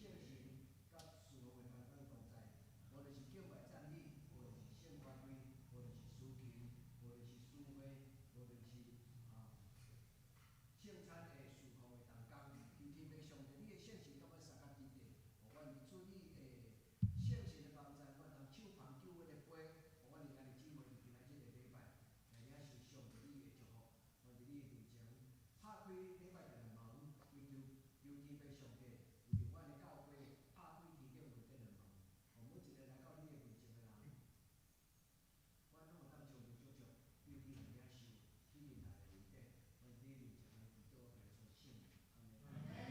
聖神佮侍奉的同工同在，無論是敬拜讚美，無論是聖歌隊，無論是司琴，無論是司會，無論是聖餐的侍奉的同工，求天父上帝，你的聖神共阮相佮佇地，予阮伫主你的聖神的幫助，阮通手捧救恩的杯，予阮的兄弟姊妹佇今仔這个禮拜來領受上帝你的祝福。阮佇你的面前拍開禮拜殿的門，祈求求天父上帝為著阮的教會拍開天頂恩典的門，予每一個來到你的面前的人，阮攏會當充充足足，彼此來領受天頂來的恩典。阮佇你面前來祈禱，耶穌聖名，阿們。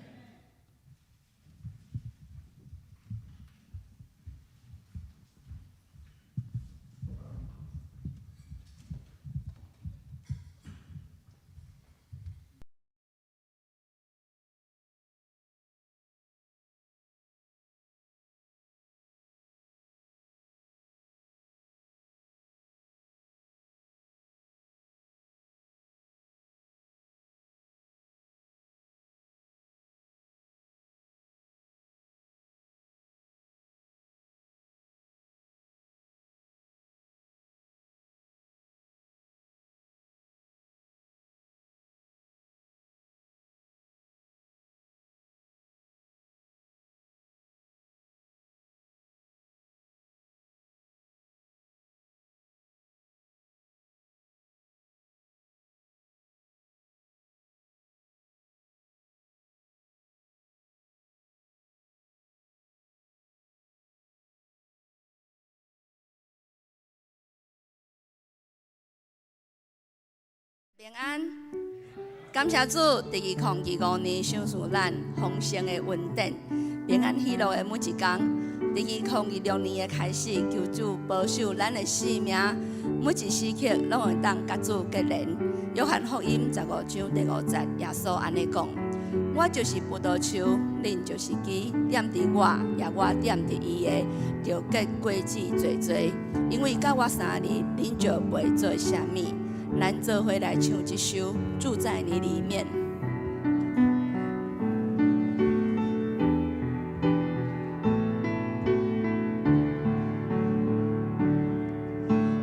平安，感謝主，佇2025年賞賜咱豐盛的恩典，平安喜樂的每一工。佇2026年的開始，求主保守咱的性命，每一時刻攏會當佮主結連。約翰福音15章第5節，耶穌按呢講：我就是葡萄樹，恁就是枝，踮佇我，抑我踮佇伊的，就結果子濟濟。因為佮我相離，恁就袂做啥物。咱做伙來唱這首《住在你裡面》。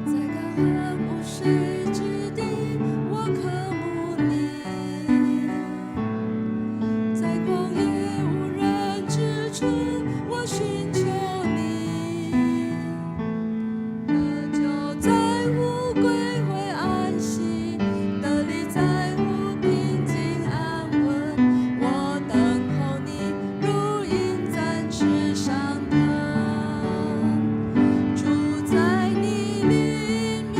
在乾旱無水之地，我渴慕你；在曠野無人之處，我尋求你。得救在乎歸回安息，得力在乎平靜安穩。我等候你，如鷹展翅上騰，住在你裡面，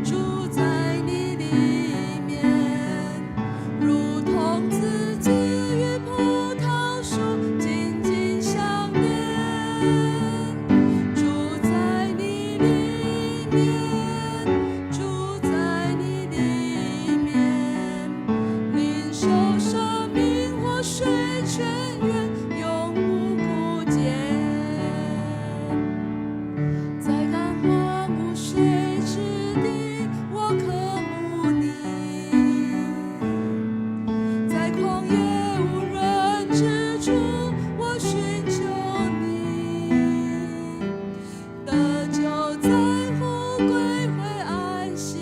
住在你裡面，如同枝子與葡萄樹緊緊相連。住在你裡面，住在你裡面，領受生命活水泉源，永不枯竭。在乾旱無水之地，我渴慕你；在曠野無人之處，我尋求你。得救在乎歸回安息，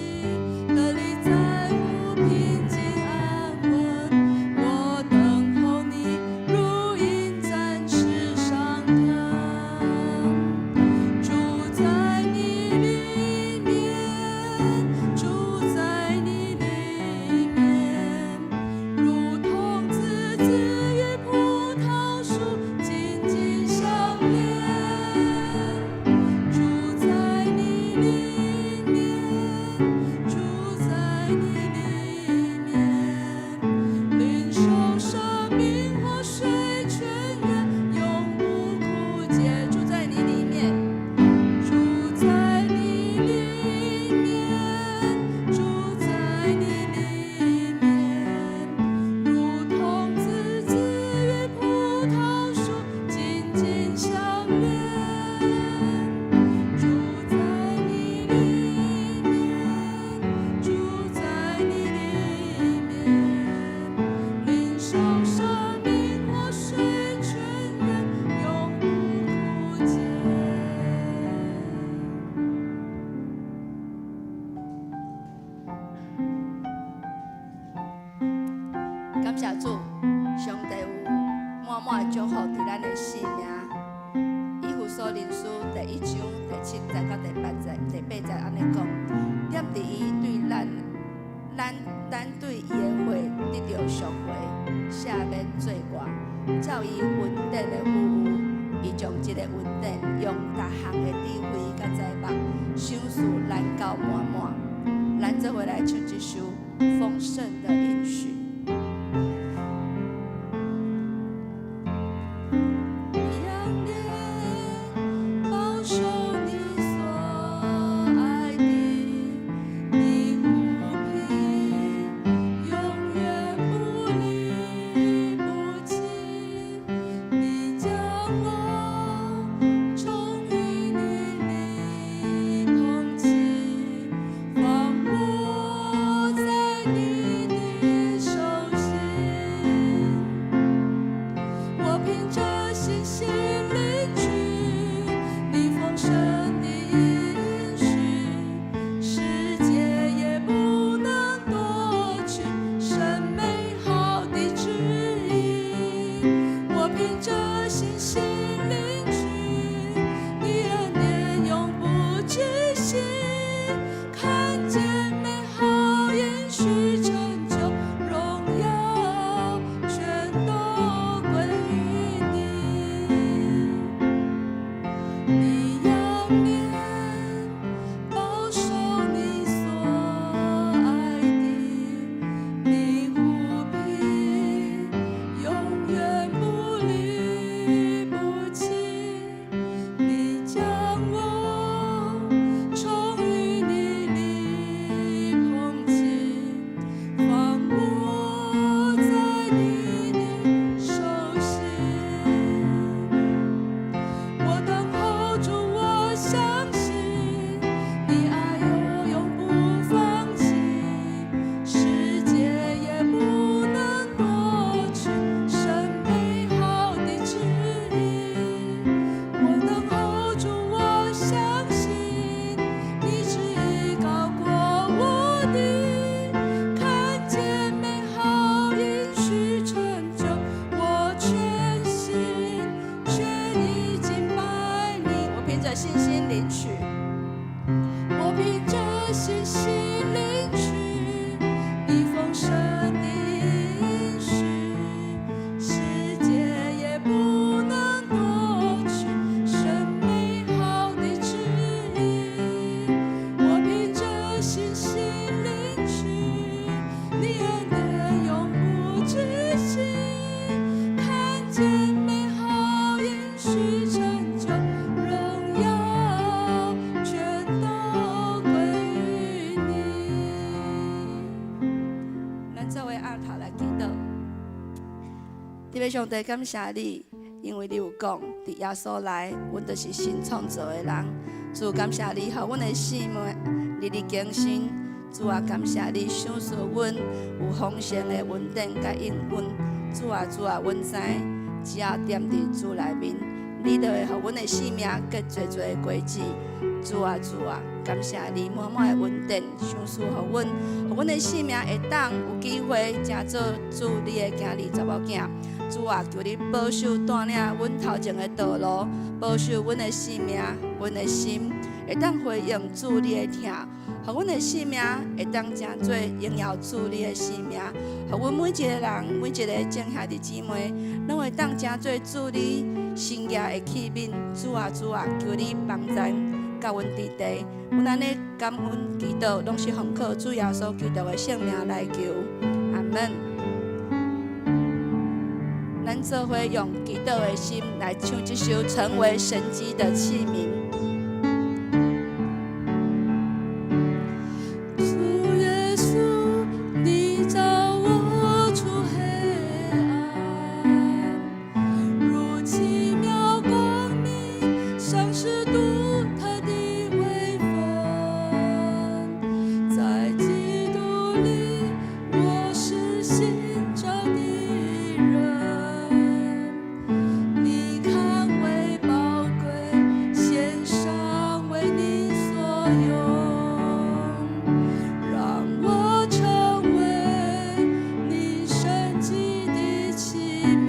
得力在乎平靜安穩。我等候你，如鷹滿的祝福佇咱的生命。以弗所林書第一章第七節到第八節，第八節按呢講：踮佇伊對咱，咱咱對伊的血得著贖回，赦免罪過，照伊恩典的富裕，伊將這个恩典用逐項的智慧佮才目，賞賜咱到滿滿。咱做伙來唱這首豐盛的應許。仰臉保守你所愛的，你護庇永遠不離不棄。你將我從淤泥裡捧起，放我在你的手心。我憑著信心領取你豐盛的應許，世界也不能奪去神美好的旨意。我憑著信心領取你恩典永不止息，看見美好應許成就，榮耀全都歸於你。你仰臉保守你所愛的，你護庇永遠不離不棄。你將我從淤泥裡捧起，放我在你的手心。我等候主，我相信你愛我永不放棄，世界也不能奪去神美好的旨意。我等候主，我相信你旨意高過我的，看見美好應許成就，我全心全意敬拜你。我憑著信心領取，我憑著信心領取你豐盛的應許，世界也不能奪去神美好的旨意。我憑著信心領取你恩典永不止息，看見美好應許成就，榮耀全都歸於你。咱做伙徹頭來祈禱。天父上帝，感謝你，因為你有講，佇耶穌內，阮就是新創造的人。主感謝你，予阮的生命日日更新。主啊，感謝你賞賜阮有豐盛的恩典佮應允。主啊，主啊，阮知，只要踮佇主內面，你就會予阮的生命結濟濟的果子。主啊，主啊，感謝你滿滿的恩典，賞賜予阮，予阮的生命會當有機會成做主你的囝兒查某囝。主啊，求你保守帶領阮頭前的道路，保守阮的生命、阮的心，會當回應主你的疼，予阮的生命會當成做榮耀主你的生命，予阮每一個人、每一個眾兄弟姊妹，攏會當成做主你神額的器皿。主啊，主啊，求你幫贊佮阮佇地，阮按呢感恩祈禱，攏是奉靠主耶穌基督的聖名來求，阿門。咱做伙用祈禱的心來唱這首《成為神蹟的器皿》。主耶穌，你召我出黑暗，入奇妙光明，賞賜獨特的位分，在基督裡，我是新造的人。你看為寶貴，獻上為你所用，讓我成為你神蹟的器皿。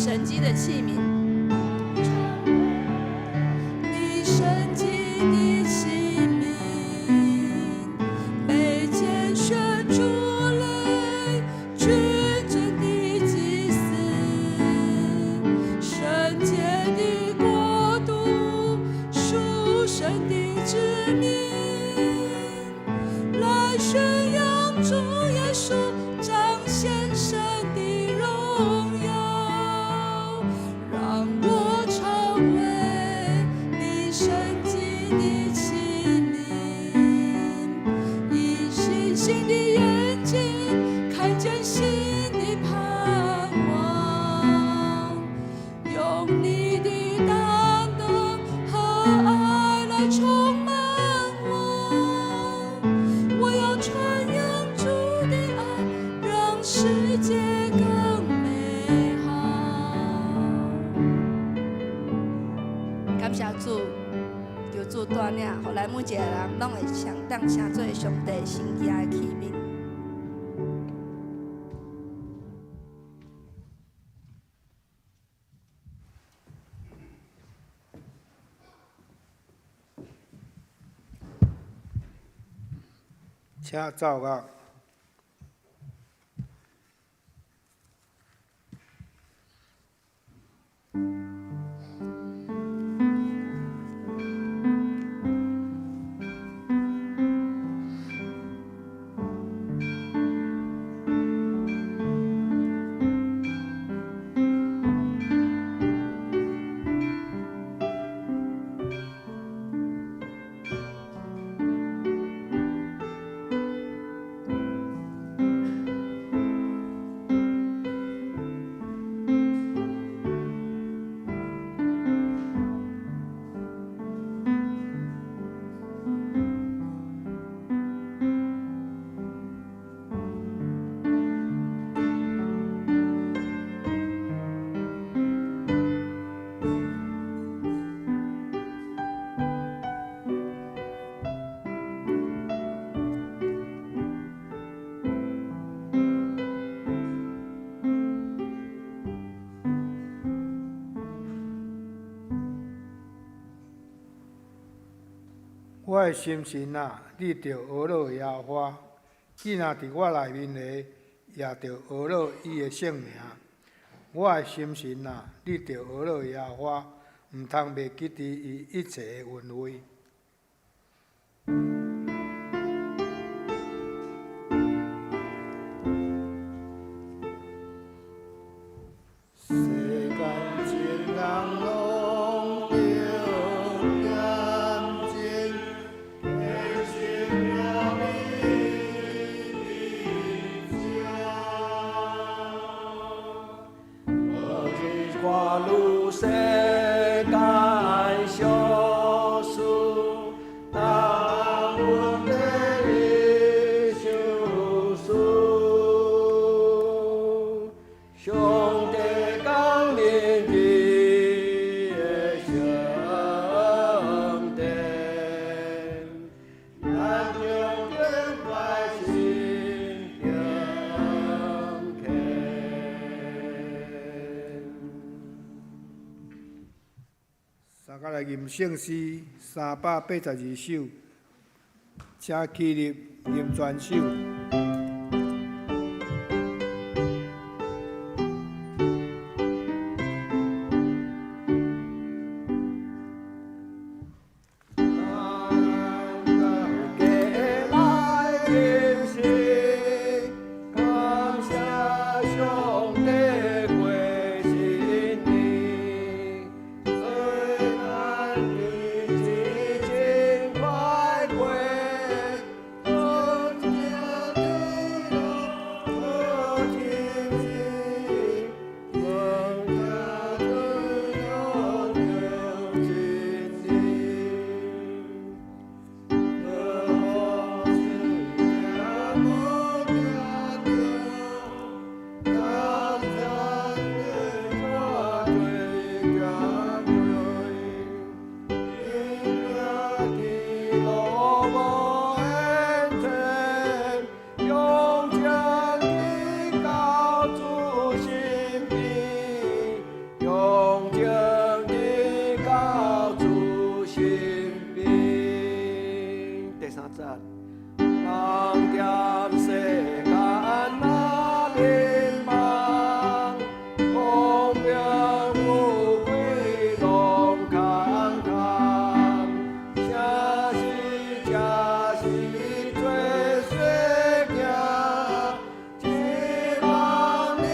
神蹟的器皿。你神蹟的器皿，被揀選出來，君尊的祭司，聖潔的國度，屬神的子民，來宣揚主耶穌，彰顯神的榮耀，讓我成為你神蹟的器皿，以信心的眼睛看見新的盼望，用你的大能和愛來充滿我，我要傳揚主的愛，讓世界更美好。感謝主，求主帶領，予咱每一個人攏會當成做上帝神奇的器皿。請奏樂。我的心神啊，你著呵咾耶和華；彼若佇我內面的，也著呵咾伊的聖名。我的心神啊，你著呵咾耶和華，毋通袂記得伊一切的恩惠。世間情人攏著陷阱，天生命你伫這。無一看愈世間相思，但阮的相思，上帝降臨伊的聖殿，咱中敬拜心敬虔。三甲來吟聖詩382首，請起立吟全首。咱大家來吟詩，感謝上帝過新年。雖然日子真快過，咱這的樂好情詩，咱這的樂真理。三節。人踮世間若迷茫，功名富貴攏空空，啥時才是做小囝？1萬年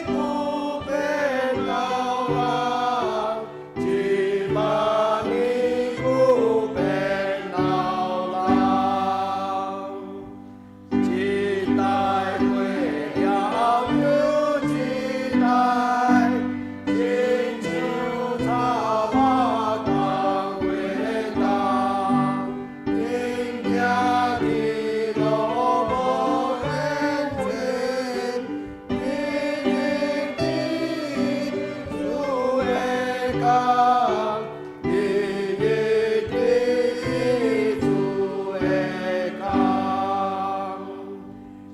久變老人，1萬年久變老人。一代過了又一代，親像草木同過冬，緊行的路無緣盡，日日佇主的工，日日佇主的工。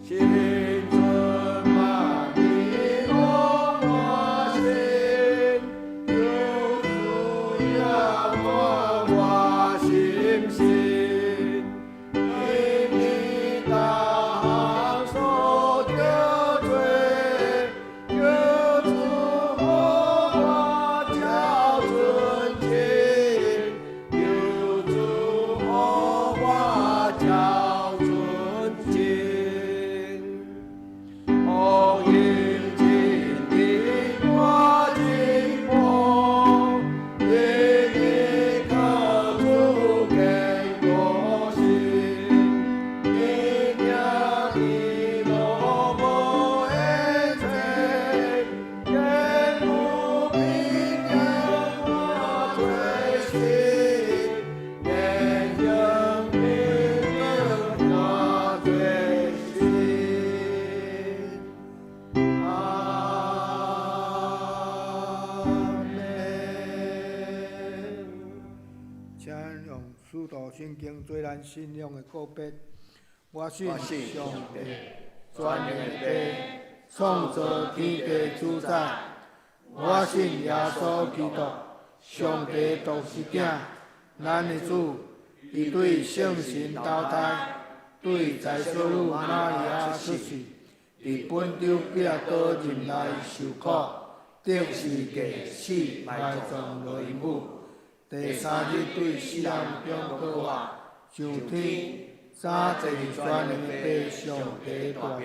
青春萬里攏滿身，求主也滿我心神，因你當所得罪，求主予我較純淨，求主予我較純淨。福音真理大進步，日日靠主堅固心，緊行的路無緣盡，堅固平安我最心，連用平安我最心。阿們。請用使徒信經做咱信仰的告別。我信我信上帝，全能的父，創造天地主宰。我信耶穌基督，上帝獨生子，咱的主，伊對聖神投胎，對宰小女瑪利亞出世，佇本丟彼拉多任內受苦，釘十字架死埋葬落陰府，第三日對死人中復活，上天，早坐佇全能的父上帝大邊，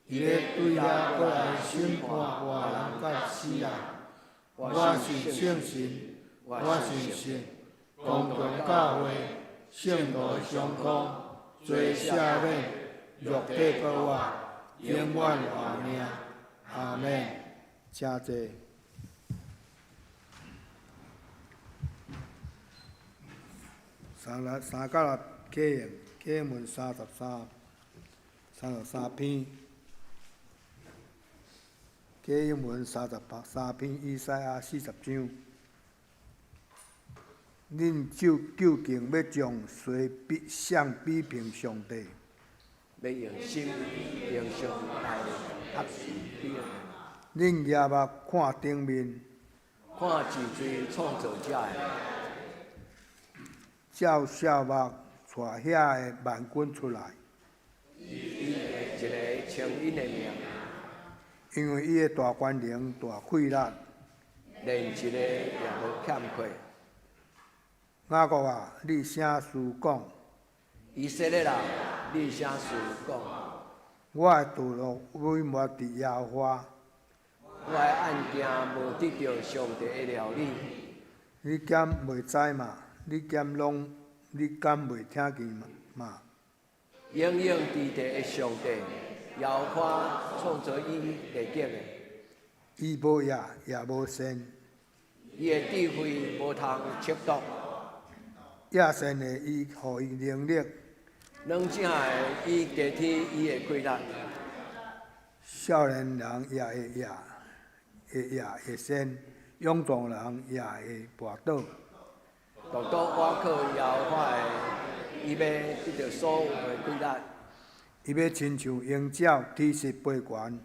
伊咧對遐閣來審判活人佮死人。我信聖神，我信聖公共教會，聖徒的相通，罪赦免，肉體復活，永遠活命。阿們。請坐。三六三九六啟應，啟應文33，33篇。啟應文33篇，以賽亞40章。恁就究竟欲將誰比相比評上帝？欲用心用上來合比恁舉目看頂面，看真濟創造者的，照數目帶遐的萬軍出來。伊一个稱𪜶的名，因為伊的大權能、大氣力，連一个也無欠缺。雅各啊，你啥事講？以色列啊，你啥事講？我的道路隱瞞佇耶和華。我的案件無得著上帝的料理。你敢袂知嗎？你敢攏？你敢袂聽見嗎？永永佇地的上帝，耶和華創造伊地景的。伊無業也無善。伊的智慧無通測度。野善的伊予伊能力。軟正的伊加添伊的氣力。少年人也會業，會業會善，勇壯人也會跋倒。獨獨倚靠耶和華的，伊欲得著所有的氣力。伊欲親像鷹鳥，起勢飛懸。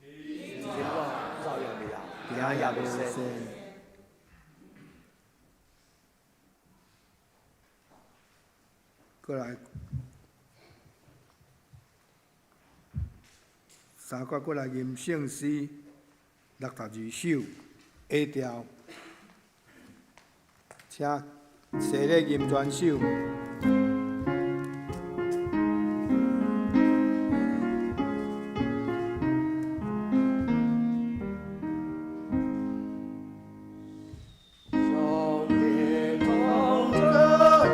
真我走也袂老，行也袂跣。閣來三角閣來吟聖詩62首 A 調，請洗禮吟全首。上帝創造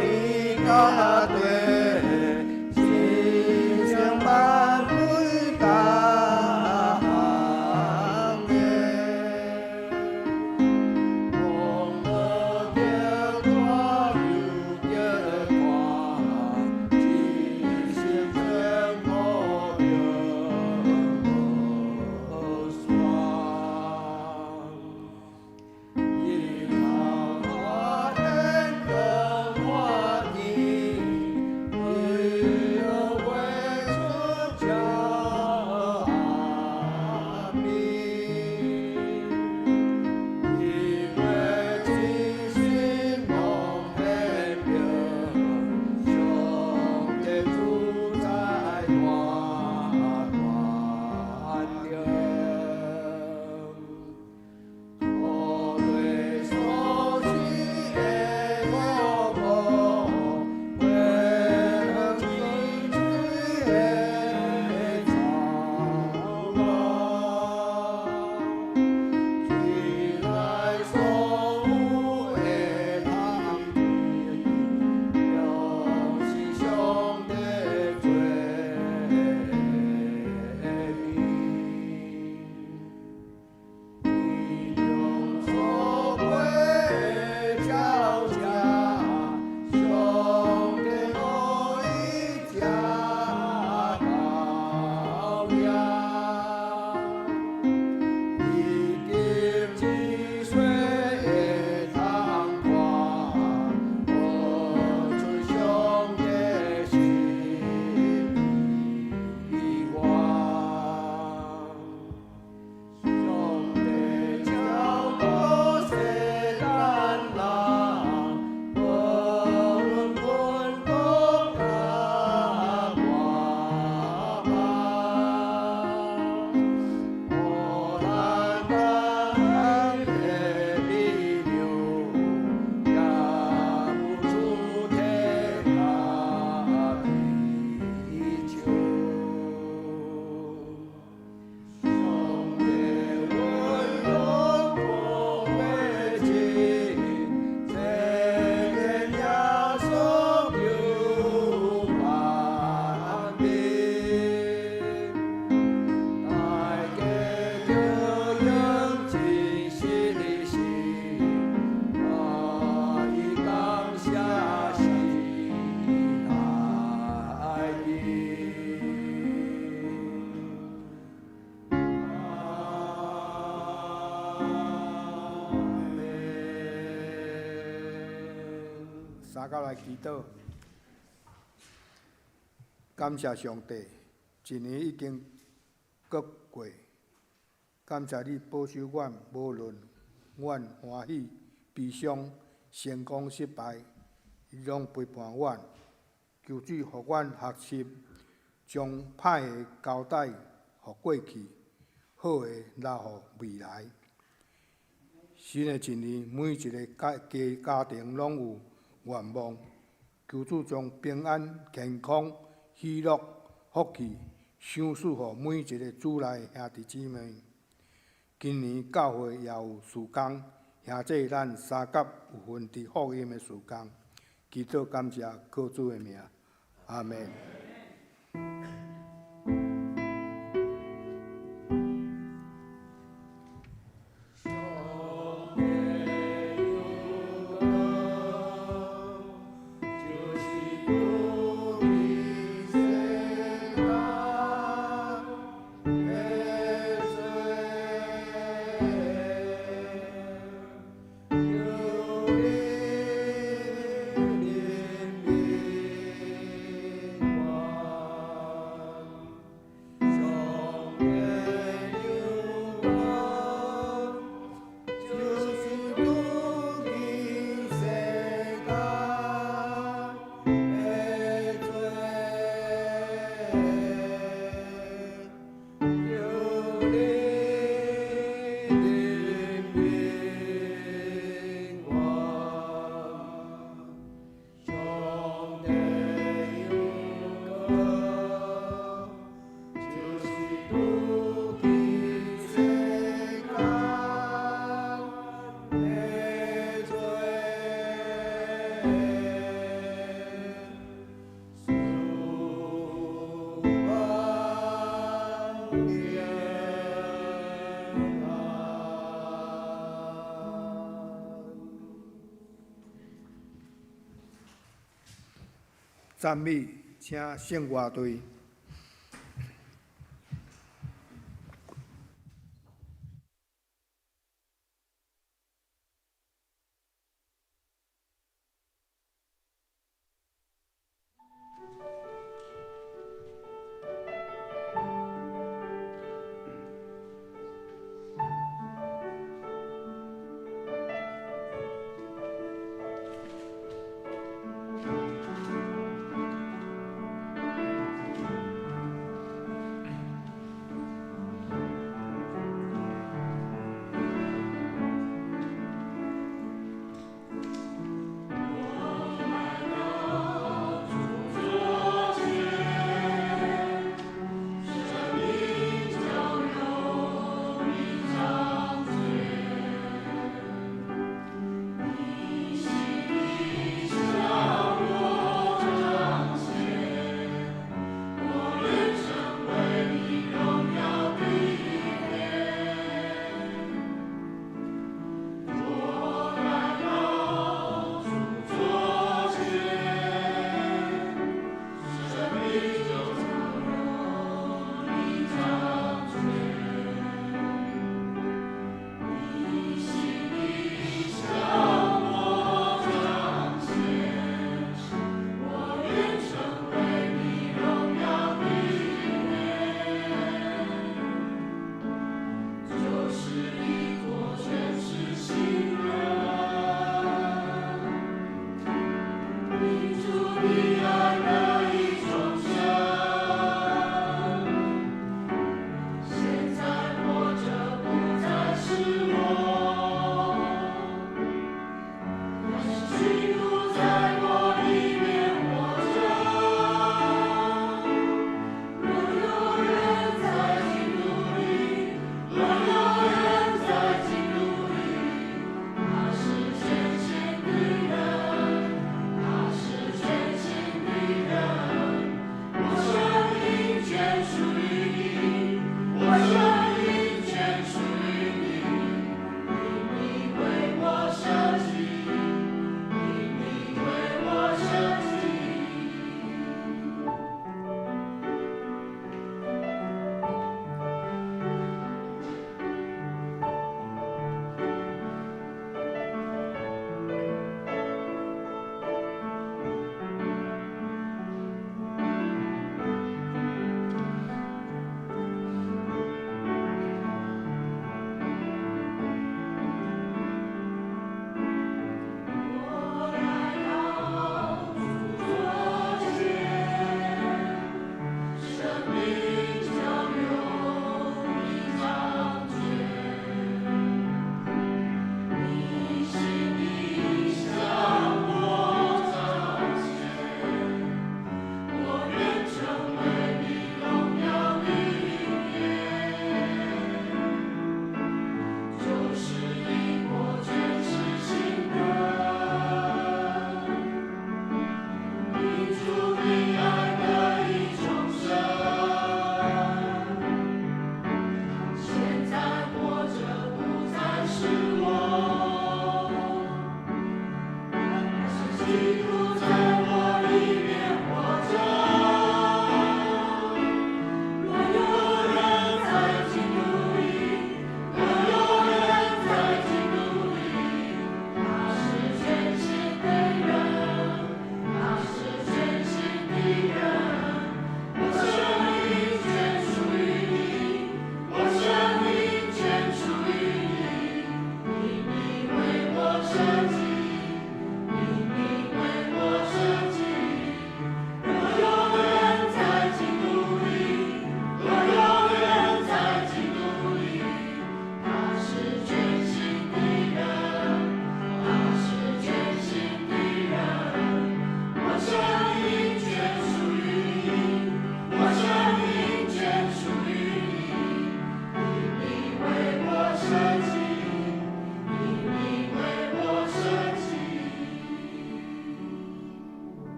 天佮地，親像萬每逐項的，風無著大又著看，只是天空永無散。日頭看天光看天，伊又畫出這美。伊話真心蒙顯明，上帝主宰大權能。土地所生的五穀，花園青翠的草木，水內所有的塘池，攏是上帝做的物。伊將所飛的鳥隻，上帝予伊食夠了。伊金子水的窗看，活出上帝心意願。上帝照顧世間人，無論本國佮外邦，予咱逐項的美妙，也有主體佮美酒。上帝溫柔講袂盡，這個耶穌救萬民。大家著用真實的心，予伊感謝心內面。阿們。三角來祈禱，感謝上帝，一年已經閣過，感謝你保守阮，無論阮歡喜、悲傷、成功、失敗，伊攏陪伴阮。求主予阮學習，將歹的交代予過去，好的留予未來。新的一年，每一个家庭攏有願望，求主將平安、健康、喜樂、福氣賞賜予每一个主內兄弟姊妹。今年教會也有事工，兄弟咱三甲有份佇福音的事工，祈禱感謝靠主的名，阿們。上帝有講，就是拄佇世間的罪，求你憐憫我。讚美，請聖樂隊。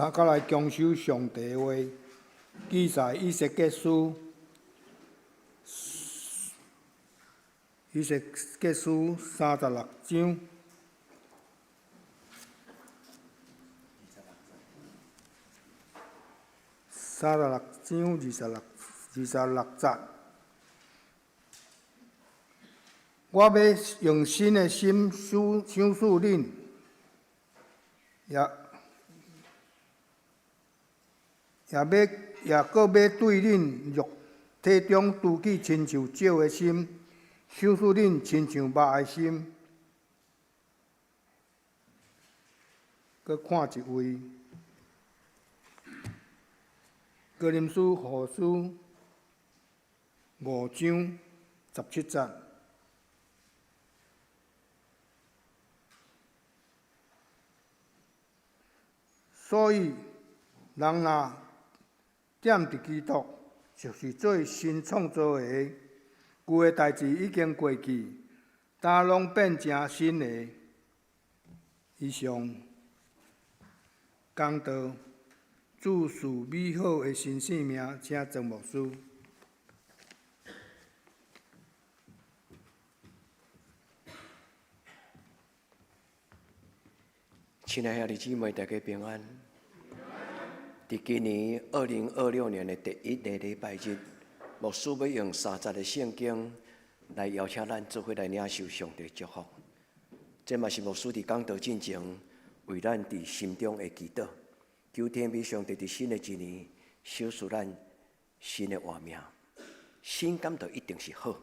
三角來強守上帝話，記載以西結書，以西結書三十六章，三十六章26節。我欲用新的心賞賜恁，也閣欲對恁肉體中除去親像石的心，賞賜恁親像肉的心。閣看一位，哥林多後書五章十七節。所以，人若踮佇基督，就是做新創造的，舊的代誌已經過去，今攏變成新的。以上講道，主賜美好的新生命，請曾牧師。親愛兄弟姊妹，大家平安。佇今年2026年的第一個禮拜日，牧師欲用三節的聖經來邀請咱做伙來領受上帝祝福。這嘛是牧師佇講道進前為咱佇心中的祈禱，求天父上帝佇新的一年賞賜咱新的活命。新敢著一定是好？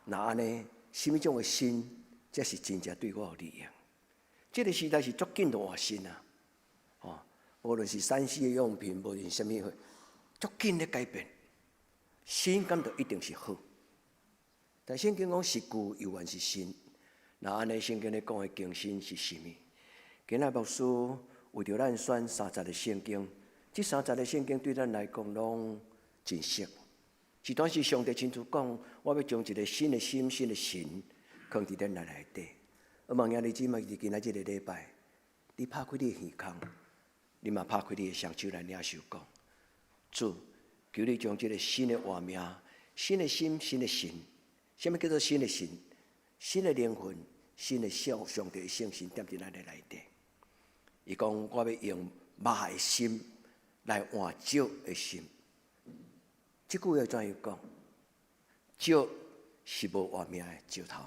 若按呢，啥物種的新才是真正對我有利益？這個時代是足緊就換新啊！哦，無論是3C 的用品，無論啥物，足緊咧改變。新敢著一定是好？但聖經講是舊猶原是新。若按呢，聖經咧講的更新是啥物？今仔牧師為著咱選三節的聖經，這三節的聖經對咱來講攏真熟。一段是上帝親自講，我欲將一個新的心、新的神囥佇恁內底。我問兄弟姊妹，佇今仔這個禮拜，你拍開你的耳孔，你嘛拍開你的雙手來領受講，主，求你將這個新的活命、新的心、新的神，啥物叫做新的神？新的靈魂、新的上帝的聖神踮佇咱的內底。伊講，我欲用肉的心來換石的心。這句話怎樣講？石是無活命的石頭。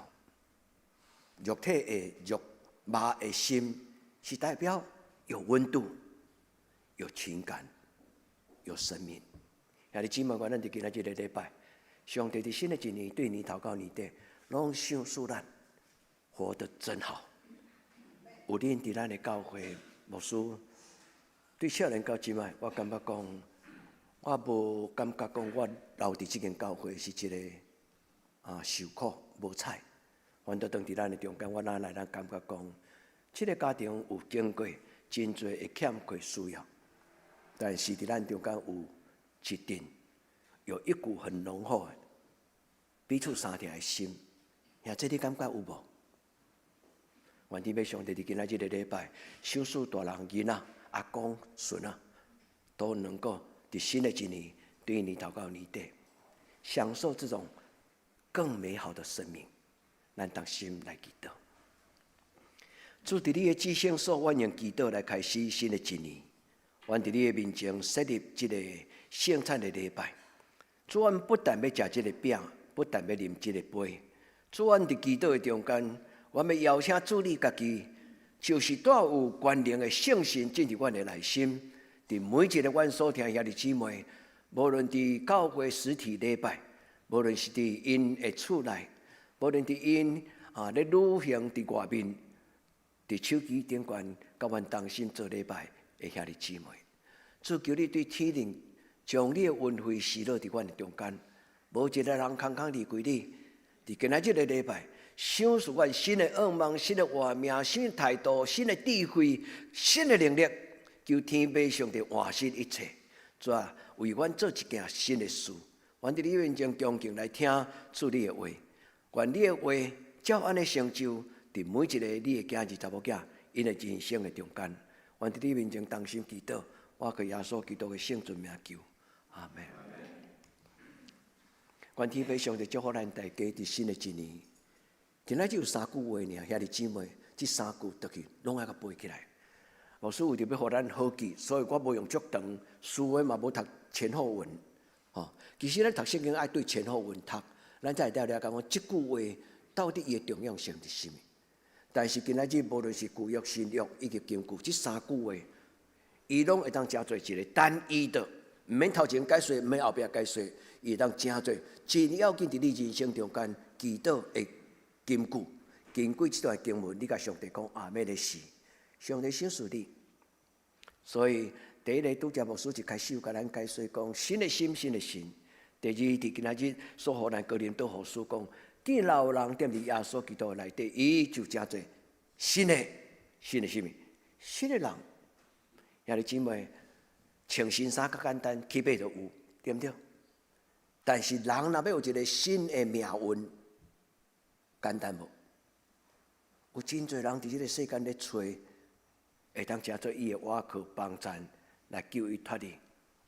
肉體的肉肉的心是代表有溫度、有情感、有生命。兄弟姊妹，咱佇今仔這個禮拜，上帝佇新的一年對年頭到年底，攏賞賜咱活得真好。有恁佇咱的教會牧師，對少年到這擺，我感覺講，我無感覺講我留佇這間教會是一個受苦無彩。反倒當佇咱的中間，我哪來咱感覺講，這個家庭有經過真濟的欠缺需要，但是佇咱中間有一陣，有一股很濃厚的彼此相疼的心，兄這你感覺有無？願天父上帝佇今仔這個禮拜，賞賜大人囡仔、阿公、孫仔，都能夠佇新的一年，對年頭到年底，享受這種更美好的生命。咱同心來祈禱。主佇你的至聖所，阮用祈禱來開始新的一年。阮佇你的面前設立這個聖餐的禮拜。主，阮不但欲食這個餅，不但欲啉這個杯。主，阮佇祈禱的中間，阮欲邀請主你家己，就是帶有權能的聖神進入阮的內心。佇每一個阮所疼兄弟姊妹，無論佇教會實體禮拜，無論是佇𪜶的厝內。無論佇𪜶咧旅行佇外面，佇手機頂懸，佮阮同心做禮拜的兄弟姊妹，主求你對天靈將你的恩惠施落佇阮的中間，無一個人空空離開你。佇今仔這個禮拜，賞賜阮新的願望、新的活命、新的態度、新的智慧、新的能力，求天父上帝換新一切，主啊，為阮做一件新的事。阮佇你面前恭敬來聽主你的話。願你的話照按呢成就，佇每一個你的囝兒、查某囝，𪜶的人生的中間。願佇你面前同心祈禱，我靠耶穌基督的聖尊名求，阿門。願天父上帝祝福咱大家佇新的一年。今仔只有三句話爾，兄弟姊妹，這三句轉去攏愛共背起來。牧師為著欲予咱好記，所以我無用足長，書的嘛無讀前後文。吼，其實咱讀聖經愛對前後文讀，咱才會了解講這句話到底伊的重要性佇啥物。但是今仔日無論是舊約、新約以及金句，這三句話，伊攏會當成做一個單一的，毋免頭前解說，毋免後壁解說，伊會當成做真要緊佇你人生中間祈禱的金句。經過這段經文，你共上帝講阿們的時，上帝賞賜你。所以第一个拄才牧師一開始有共咱解說講新的心，新的神。第二，佇今仔日所予咱哥林多後書講，既然有人踮佇耶穌基督內底，伊就成做新的、新的啥物？新的人。兄弟姊妹，穿新衫較簡單，去買就有，對毋對？但是人若欲有一個新的命運，簡單無？有真濟人佇這個世間咧揣，會當成做伊的倚靠幫贊，來救伊脫離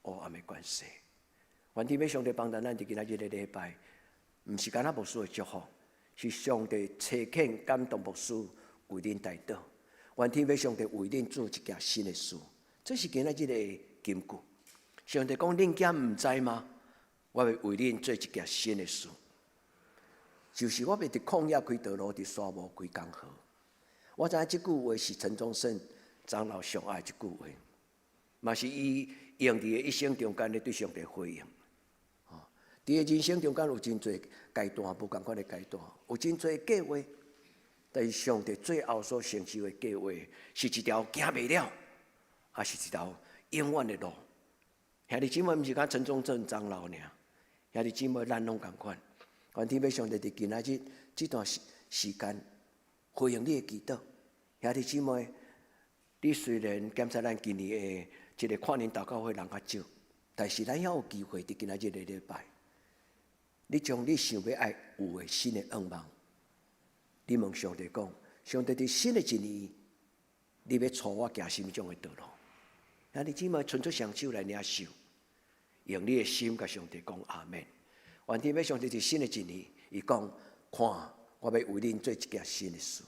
黑暗的權勢。願天父上帝幫助咱佇今仔日個禮拜，毋是干焦牧師的祝福，是上帝差遣感動牧師為恁代禱。願天父上帝為恁做一件新的事，這是今仔日的金句。上帝講：恁敢毋知嗎？我欲為恁做一件新的事。就是我欲佇曠野開道路，佇沙漠開江河。我知影這句話是陳忠勝長老上愛這句話，嘛是伊用佇伊一生中間咧對上帝回應。吼，佇伊人生中間有真濟階段，無仝款的階段，有真濟計劃。但是上帝最後所成就的計劃，是一條行袂了，抑是一條永遠的路。兄弟姊妹，毋是干焦陳忠勝長老爾，兄弟姊妹，咱攏仝款。願天父上帝佇今仔日這段時間回應你的祈禱。兄弟姊妹，你雖然檢查咱今年的這個跨年禱告會人較少，但是咱猶有機會佇今仔日的禮拜，你將你想欲愛有的新的願望，你問上帝講：上帝佇新的一年，你欲帶我行啥物種的道路？兄弟姊妹，伸出雙手來領受，用你的心共上帝講阿們。願天父上帝佇新的一年，伊講：看，我欲為恁做一件新的事。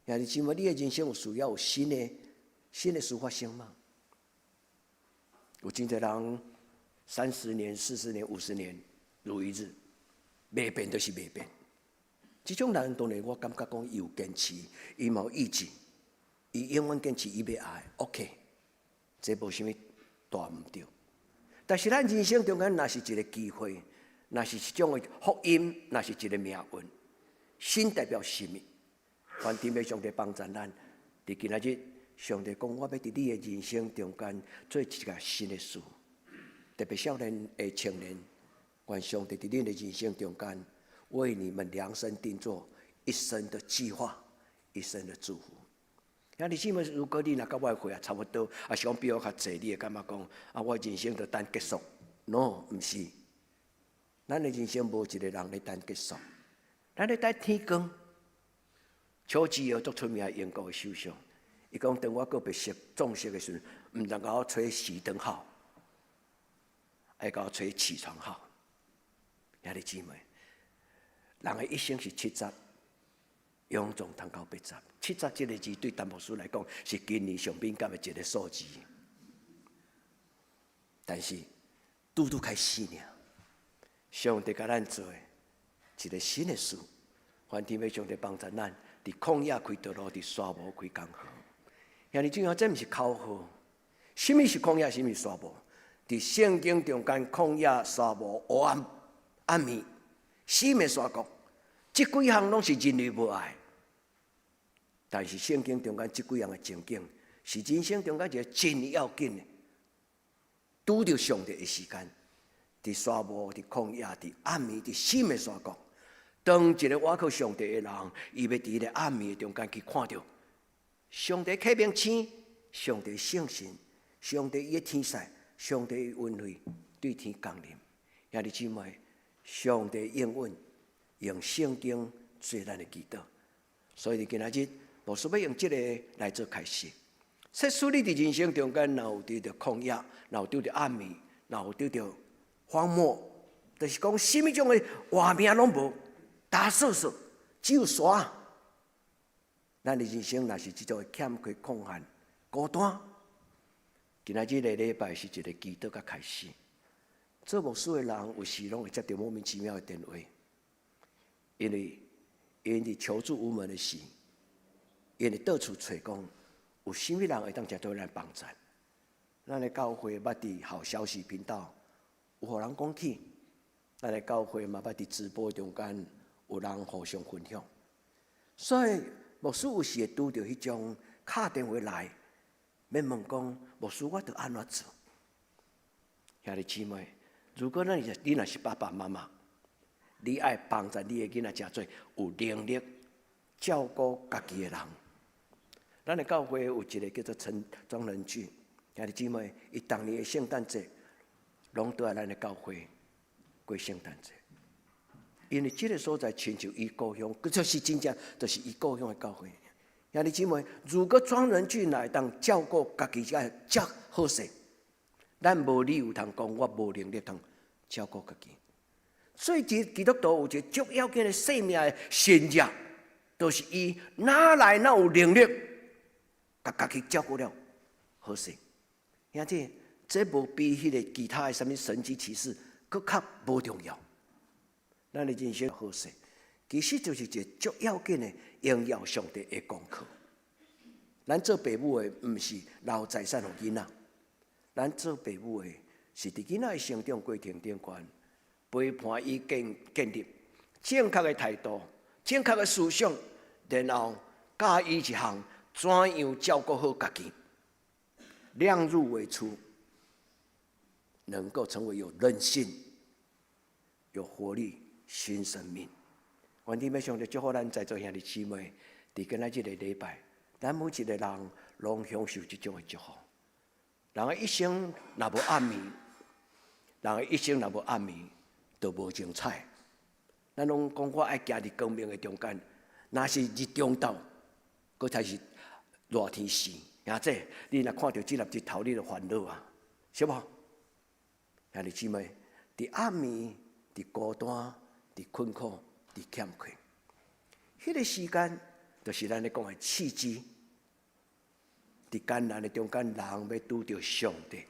兄弟姊妹，你的人生有需要有新的事發生嗎？有真濟人30年、40年、50年如一日，袂變就是袂變。這種人當然我感覺講伊有堅持，伊嘛有意志，伊永遠堅持伊欲愛。OK，這無啥物大毋對。但是咱人生中間若是一個機會，若是一種的福音，若是一個命運，新代表什麼？願天父上帝幫助咱，佇今仔日，上帝講，我欲佇你的人生中間做一個新的事。特別少年的青年，願上帝佇恁的人生中間，為你們量身定做一生的計劃，一生的祝福。兄弟姊妹，如果你若佮我歲也差不多，抑是講比我較濟，你會感覺講啊，我人生就等結束？No，毋是。咱的人生無一個人咧等結束，咱咧等天光。邱吉爾足出名英國的首相，伊講當我閣白色棕色的時陣，毋通共我吹熄燈號，愛共我吹起床號。兄弟姊妹，人的一生是70，勇壯通到80。七十這個字對陳牧師來講是今年上敏感的一個數字，但是拄拄開始爾。上帝共咱做一個新的事，願天父上帝幫助咱，佇曠野開道路，佇沙漠開江河。兄弟姊妹，這毋是口號。啥物是曠野？啥物是沙漠？佇聖經中間，曠野、沙漠、黑暗、暗暝、死的山谷，這幾項攏是人類無愛。但是聖經中間這幾項的情景，是人生中間一個真要緊的，拄著上帝的時間。佇沙漠、佇曠野、佇暗暝、佇死的山谷，當一個倚靠上帝的人，伊欲佇彼个暗暝中間去看著上帝啟明星、上帝聖神、上帝伊的天使、上帝的恩惠對天降臨。兄弟姊妹，上帝應允用聖經做咱的祈禱，所以今仔日牧師欲用這個來做開始。設使你佇人生中間，若有拄著曠野，若有拄著暗暝，若有拄著荒漠，就是講啥物種的活命攏無，焦索索，只有沙。咱的人生若是這種的欠缺、曠旱、孤單，今仔日個禮拜是一個祈禱佮開始。做牧師的人有時攏會接著莫名其妙的電話，因為𪜶佇求助無門的時，𪜶會到處揣講有啥物人會當食對咱幫贊。咱的教會捌佇好消息頻道有予人講起，咱的教會嘛捌佇直播中間有人互相分享，所以牧師有時會拄著彼種敲電話來，欲問講牧師我著按怎做？兄弟姊妹，如果咱你若是爸爸媽媽，你愛幫助你的囡仔成做有能力照顧家己的人。咱的教會有一個叫做陳莊仁俊，兄弟姊妹，伊逐年的聖誕節攏倒來咱的教會過聖誕節。因為這個所在親像伊故鄉，閣就是真正就是伊故鄉的教會。兄弟姊妹，如果莊仁俊來當照顧家己才遮好勢，咱無理由通講我無能力通照顧家己。所以，基督徒有一個足要緊的生命的信仰，就是伊哪來哪有能力，共家己照顧了好勢。兄弟，這無比彼個其他的啥物神蹟奇事，閣較無重要。咱的人生好勢，其實就是一個足要緊的榮耀上帝的功課。咱做爸母的，毋是留財產予囡仔，咱做爸母的，是佇囡仔的成長過程頂懸，陪伴伊建立正確的態度、正確的思想，然後教伊一項怎樣照顧好家己，量入為出，能夠成為有韌性、有活力、新生命。願天父上帝祝福咱在座兄弟姊妹，佇今仔這個禮拜，咱每一個人攏享受這種的祝福。人的一生若無暗暝，人的一生若無暗暝，就無精彩。咱攏講我愛行佇光明的中間，若是日中晝，閣才是熱天時。兄弟，你若看著這粒日頭，你就煩惱啊，是無？兄弟姊妹，佇暗暝，佇孤單，佇困苦，佇欠缺，彼個時間就是咱咧講的契機。佇艱難的中間，人欲拄著上帝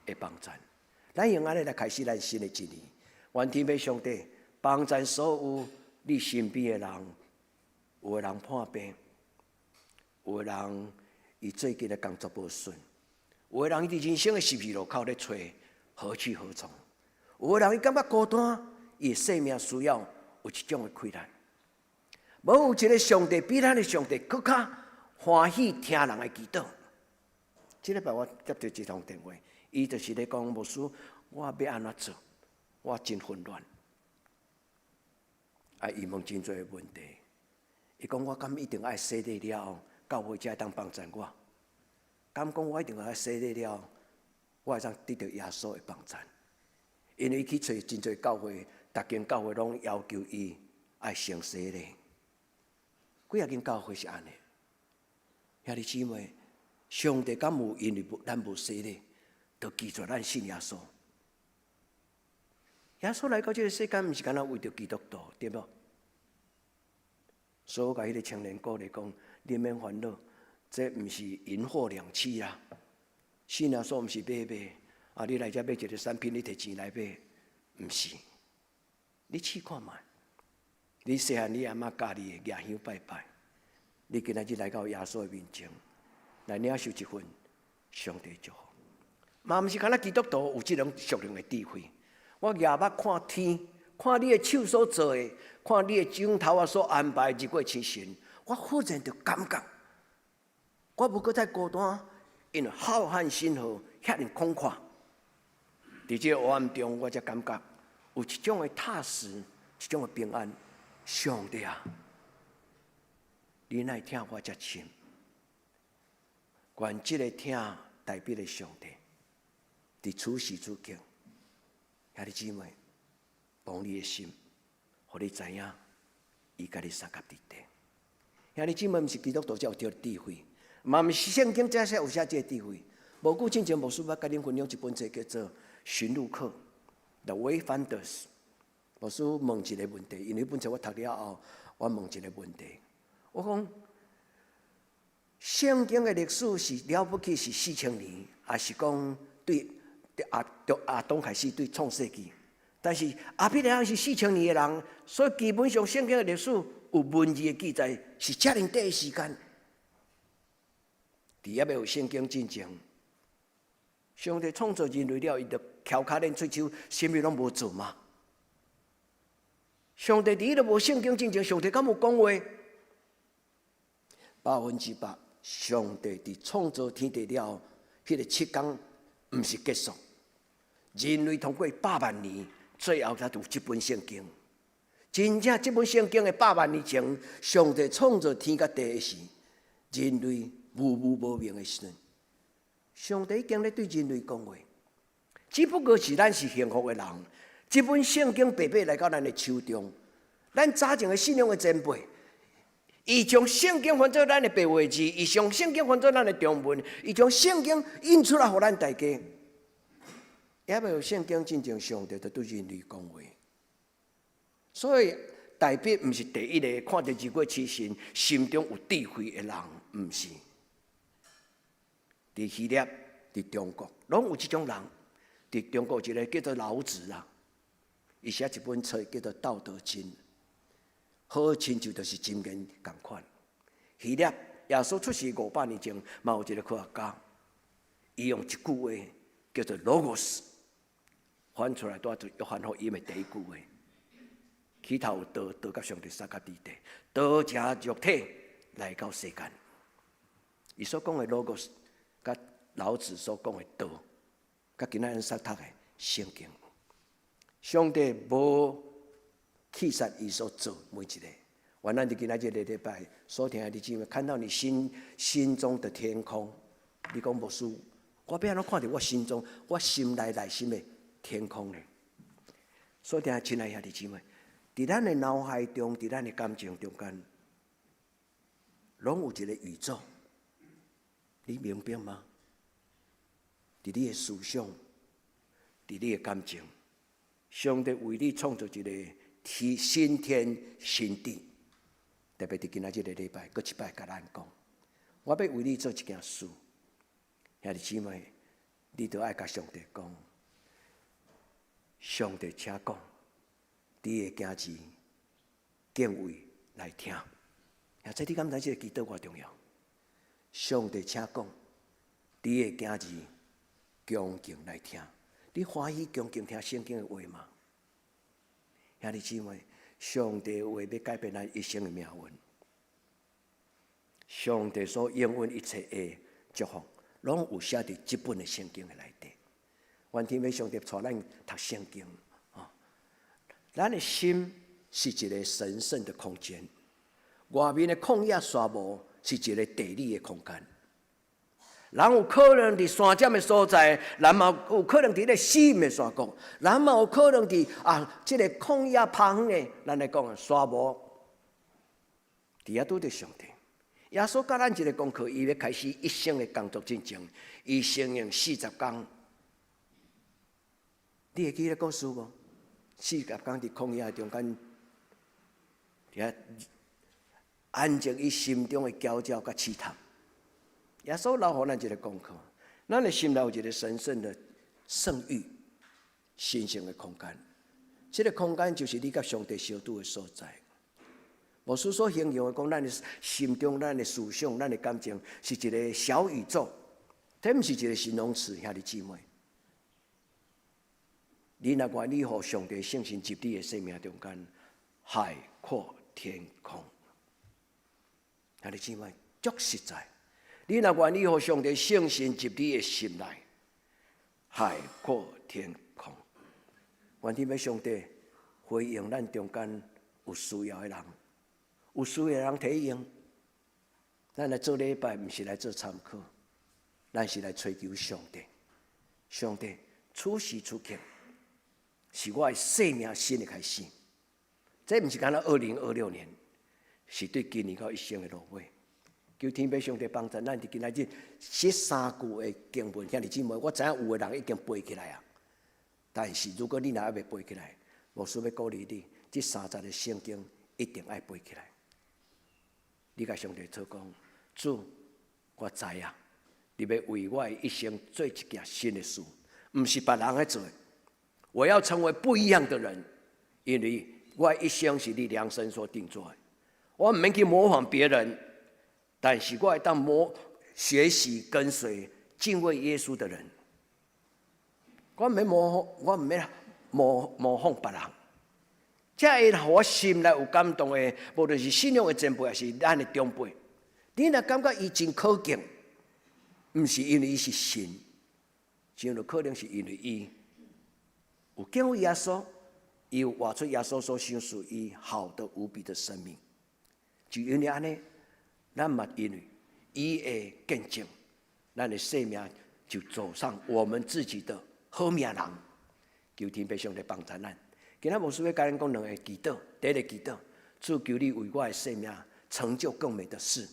的幫贊。咱用按呢來開始咱新的一年。願天父上帝幫贊所有你身邊的人，有的人破病，有的人伊最近的工作無順，有的人伊佇人生的十字路口咧揣何去何從，有的人伊感覺孤單，伊的生命需要有一種的氣力。無有一個上帝比咱的上帝閣較歡喜聽人的祈禱。這禮拜我接著一通電話，伊就是咧講牧師，我欲按怎做？我真混亂。啊，伊問真濟問題。伊講我敢一定愛洗禮了後，教會才會當幫贊我？敢講我一定愛洗禮了後，我會當得著耶穌的幫贊？因為伊去揣真濟教會，逐間教會攏要求伊愛先洗禮。幾仔間教會是按呢？兄弟姊妹，上帝敢有因為咱無洗禮，就拒絕咱信耶穌？耶穌來到這個世間，毋是干焦為著基督徒，對無？所以我共彼個青年鼓勵講，你免煩惱，這毋是銀貨兩訖啦。信耶穌毋是買賣，啊！你來遮買一個產品，你提錢來買，毋是。你試看覓，你細漢你阿媽教你的舉香拜拜，你今仔日來到耶穌的面前，來領受一份上帝祝福。嘛毋是干焦基督徒有這種屬靈的智慧。我舉目看天，看你的手所做的，看你的指頭仔所安排日月星辰，我忽然就感覺，我無閣再孤單，因為浩瀚星河遐爾廣闊。佇這個黑暗中，我才感覺有一種的踏實，一種的平安。上帝啊，你哪會疼我遮深？願這个疼代表的上帝，佇此時此刻，兄弟姊妹，摸你的心，予你知影，伊共你相佮佇底。兄弟姊妹，毋是基督徒才有這個智慧，嘛毋是聖經才寫有寫這個智慧。無久進前，牧師捌共恁分享一本冊叫做《尋路客》（The Wayfinders）。牧師問一個問題，因為彼本冊我讀了後，我問一個問題，我講聖經的歷史是了不起是4000年，抑是講對亞當開始對創世紀？但是亞伯拉罕是四千年的人，所以基本上聖經的歷史有文字的記載是遮爾短的時間。佇猶未有聖經進前，上帝創造人類了，伊就翹跤鏈喙手，啥物攏無做嘛。上帝佇彼個無聖經進前，上帝敢有講話？100%，上帝佇創造天地了後，彼個7工毋是結束。人類通過百萬年，最後才有這本聖經。真正這本聖經的百萬年前，上帝創造天佮地的時，人類無無無明的時陣，上帝已經咧對人類講話。只不過是咱是幸福的人，這本聖經白白來到咱的手中。咱早前的信仰的前輩，伊將聖經翻做咱的白話字，伊將聖經翻做咱的中文，伊將聖經印出來予咱大家。猶未有聖經進前，上帝就對人類講話。所以大衛毋是第一個看著日月星辰，心中有智慧的人，毋是。佇希臘、佇中國，攏有這種人。佇中國一個叫做老子啊，伊寫一本冊叫做《道德經》，好親像就是箴言仝款。希臘耶穌出世500年前，嘛有一個科學家，伊用一句話叫做 “logos”，翻出來拄仔做約翰福音的第一句話。起頭有道，道佮上帝相佮佇地，道成肉體來到世間。伊所講的 logos，佮老子所講的道，佮今仔咱所讀的聖經，上帝無棄殺伊所造每一個。願咱佇今仔這個禮拜所聽的弟兄姊妹，看到你心中的天空。你講牧師，我欲按怎看著我心中、我心內內心的天空呢？所聽親愛兄弟姊妹，佇咱的腦海中，佇咱的感情中間，攏有一個宇宙，你明白嗎？佇你的思想，佇你的感情，上帝為你創造一個天新天新地。特別佇今仔這個禮拜，閣一擺共咱講，我欲為你做一件事，兄弟姊妹，你著愛共上帝講，上帝請講，你的囝兒敬畏來聽。啊，這你敢知這個祈禱偌重要？上帝請講，你的囝兒恭敬來聽。你歡喜恭敬聽聖經的話嗎？兄弟姊妹，上帝話欲改變咱一生的命運。上帝所應允一切的祝福，攏有寫佇這本的聖經的內底。願天父上帝帶咱讀聖經啊！咱的心是一個神聖的空間，外面的曠野沙漠是一個地理的空間。人有可能佇山尖的所在，人嘛有可能佇咧死蔭的山谷，人嘛有可能佇啊這個曠野荒遠的，咱來講沙漠，佇遐拄著上帝。耶穌教咱一個功課，伊欲開始一生的工作進前，伊先用四十工。你會記得故事無？四十工佇曠野中間，佇遐安靜伊心中的焦躁佮試探。耶穌留予咱一個功課，咱的心內有一個神聖的聖域、神聖的空間。這個空間就是你佮上帝相拄的所在。牧師所形容的講，咱的心中、咱的思想、咱的感情，是一個小宇宙。這毋是一個形容詞，兄弟姊妹。你若願意予上帝聖神入你的生命中間，海闊天空。兄弟姊妹，足實在。你若願意予上帝聖神入你的心內，海闊天空。願天父上帝回應咱中間有需要的人，有需要的人體用。咱來做禮拜，毋是來做參考，咱是來追求上帝。上帝此時此刻是我的生命新的開始。這毋是干焦2026年，是對今年到一生的落尾。求天父上帝幫助咱，佇今仔日這三句的經文，兄弟姊妹，我知影有的人已經背起來啊。但是如果你若猶未背起來，牧師欲鼓勵你，這三節的聖經一定愛背起來。你共上帝禱講：主，我知影，你欲為我的一生做一件新的事，毋是別人咧做的。我要成為不一樣的人，因為我一生是你量身所定做的。我毋免去模仿別人，但是我會當模學習跟隨敬畏耶穌的人。我毋免模仿別人。這會予我心內有感動的，無論是信仰的前輩，抑是咱的長輩，你若感覺伊真可敬，毋是因為伊是神，真有可能是因為伊有敬畏耶穌，伊有活出耶穌所賞賜伊好的無比的生命。就因為按呢，咱嘛因為伊的見證，咱的生命就走上我們自己的好命人。求天父上帝幫助咱。今仔牧師欲共咱講兩个祈禱，第一个祈禱，主，求你為我的生命成就更美的事。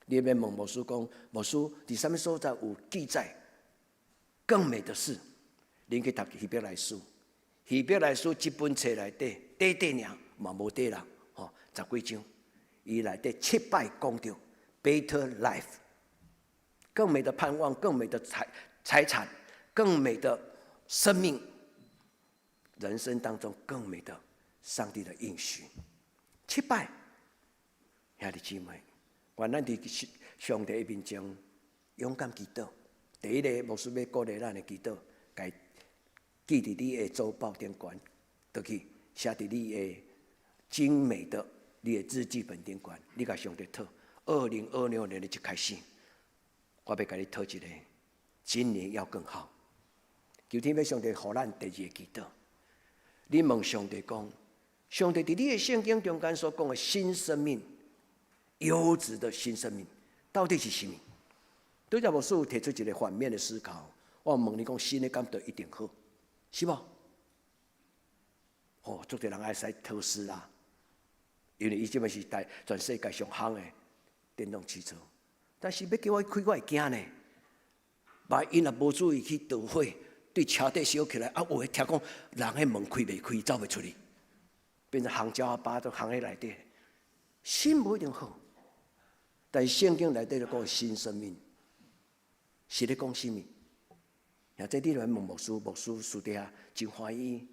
你欲問牧師講，牧師佇啥物所在有記載更美的事？恁去讀希伯來書，希伯來書這本冊內底，短短爾嘛無短啦，吼，十幾章，伊內底七擺講著 better life，更美的盼望，更美的財產，更美的生命。人生當中更美的上帝的應許，七擺，兄弟姊妹，願咱佇上帝面前勇敢祈禱。第一个牧師欲鼓勵咱的祈禱，共記佇你的周報頂懸，倒去寫佇你的精美的你的日記本頂懸，你共上帝討。2026年的一開始，我欲共你討一个，今年要更好。求天父上帝予咱第二個祈禱。你問上帝講，上帝佇你的聖經中間所講的新生命、優質的新生命，到底是啥物？拄才牧師有提出一個反面的思考，我問你講，新的敢著一定好，是無？哦，足濟人愛駛特斯拉，因為伊這擺是台全世界上夯的電動汽車。但是欲叫我開，我會驚呢。萬一若無注意去導火，對車底燒起來，啊，有的聽講人彼門開袂開，走袂出去，變成烘鳥仔巴都烘佇內底。新無一定好，但是聖經內底咧講新生命，是咧講啥物？或者你來問牧師，牧師私底下真歡喜，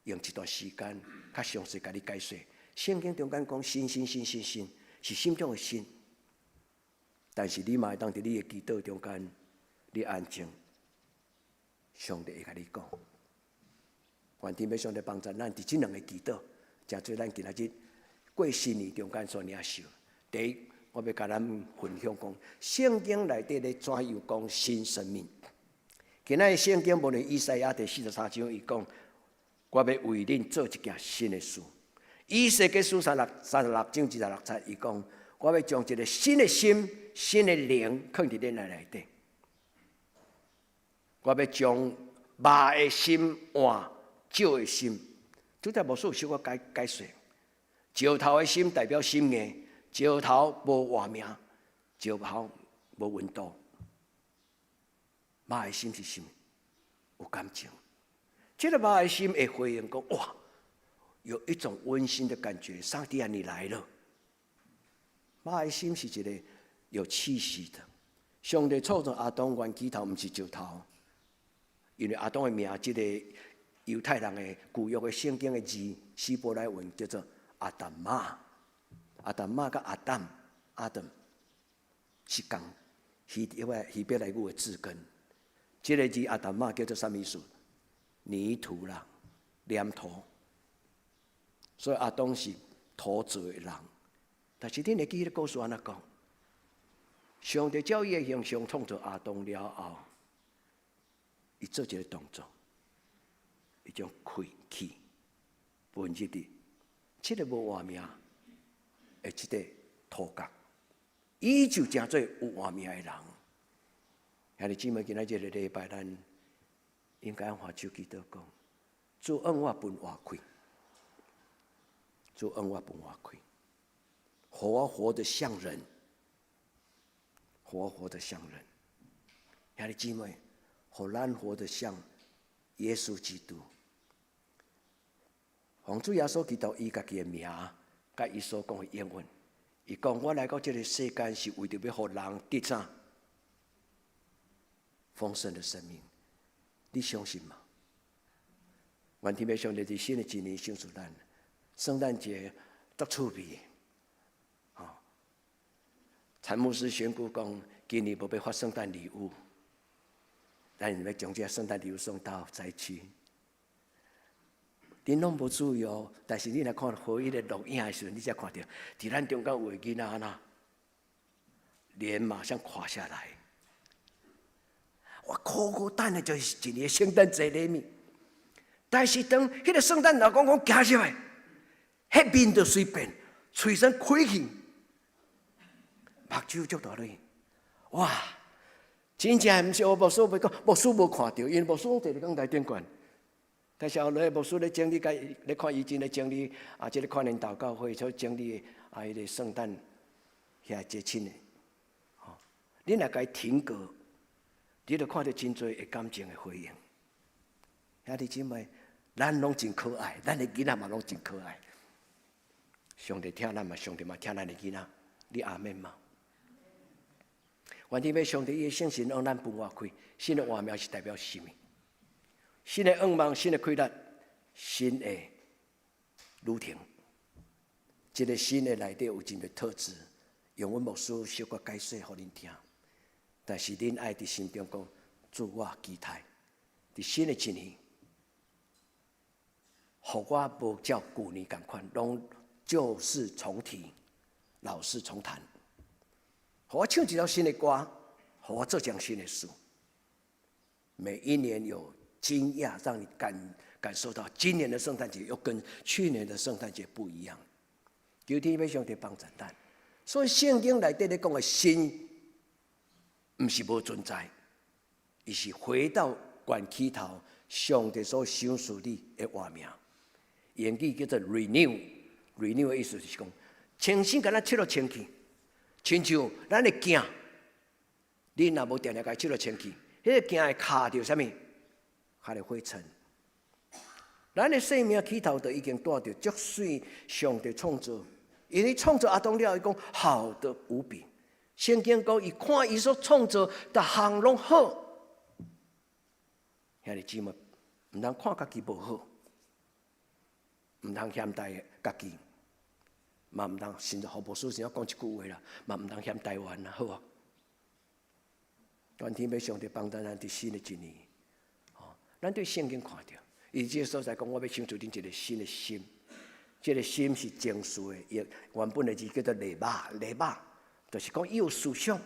用一段時間較詳細共你解說。聖經中間講新新新新新，是啥物種的新？但是你嘛會當佇你的祈禱中間，你安靜，上帝會共你講。願天父上帝幫助咱佇這兩个祈禱，成做咱今仔日過新年中間所領受。第一，我欲共咱分享講，聖經內底咧怎樣講新生命？今仔日聖經無論以賽亞第43章，伊講，我欲為恁做一件新的事。以西結書36章26節，伊講，我欲將一个新的心、新的靈放佇恁內底。我欲將肉的心換石的心。拄才牧師有小可解釋，石頭的心代表心硬，石頭無活命，石頭無溫度。肉的心是啥物？有感情。這個肉的心會回應講：哇，有一種溫馨的感覺。上帝啊，你來了。肉的心是一個有氣息的。上帝創造亞當原起頭毋是石頭，因為亞當的名，這個猶太人的舊約的聖經的字，希伯來文叫做阿達瑪。阿達瑪佮亞當、亞當是仝希伯來語的字根。這個字阿達瑪叫做啥物意思？泥土啦，黏土。所以亞當是土做的人。但是恁會記彼个故事按怎講？上帝照伊的形象創造亞當了後，伊做一个動作，伊將氣氣噴入佇這个無活命的這个土角，伊就成做有活命的人。兄弟姊妹，今仔這个禮拜，咱應該按手祈禱講：主恩我分活氣，主恩我分活氣，予我活得像人。活活的像人。兄弟姊妹，予咱活得像耶穌基督。奉主耶穌基督伊家己的名，佮伊所講的應允，伊講我來到這个世間是為著欲予人得啥？豐盛的生命，你相信嗎？願天父上帝佇新的一年賞賜咱，聖誕節足趣味，吼！陳牧師宣布講，今年無欲發聖誕禮物，咱欲將這聖誕禮物送到災區。恁攏無注意哦，但是你若看合一的錄影的時陣，你才看著，佇咱中間有个囡仔按怎，臉馬上垮下來。我苦苦等的就是一年聖誕節禮物，但是當彼个聖誕老公公行入來，彼面就隨變，喙唇開去，目睭足大淚，哇！真正毋是我牧師欲講，牧師無看著，因為牧師攏坐佇講台頂懸。但是後來牧師咧整理，共咧看以前咧整理啊，這个跨年禱告會所整理啊，彼个聖誕遐節慶的，吼，你若共伊停格，你就看著真濟會感情的回應。兄弟姊妹，咱攏真可愛，咱的囡仔嘛攏真可愛。上帝疼咱嘛，上帝嘛疼咱的囡仔，你阿們嗎？願天父上帝伊的聖神予咱分活開，新的活苗是代表啥物？新的願望，新的氣力，新的旅程。這个新的內底有真濟特質，用阮牧師小可解說予恁聽。但是恁愛佇心中講，主我期待，佇新的一年，予我無照舊年仝款，攏舊事重提，老事重談。予我唱一首新的歌，予我做一項新的事。每一年有驚訝，讓你感受到今年的聖誕節又跟去年的聖誕節不一樣。求天父上帝幫助咱。所以聖經內底咧講的新，毋是無存在，伊是回到原起頭，上帝所賞賜你的活命。英語叫做 renew，renew 的意思就是講，重新共咱拭落清氣，親像咱的鏡，你若無定定共伊拭落清氣，彼个鏡會卡著啥物？卡著灰塵。咱的生命起頭就已經帶著足媠上帝創造，因為創造亞當了，伊講好的無比。聖經講，伊看伊所創造，逐項攏好。兄弟姊妹，毋通看家己無好，毋通嫌台家己，嘛毋通甚至何牧師想講一句話啦，嘛毋通嫌台灣啦，好無？願天父上帝幫助咱佇新的一年，吼，咱對聖經看著，伊這个所在講，我欲賞賜恁一个新的心，這个心是情緒的，伊原本的字叫做禮肉，禮肉，就是講伊有思想。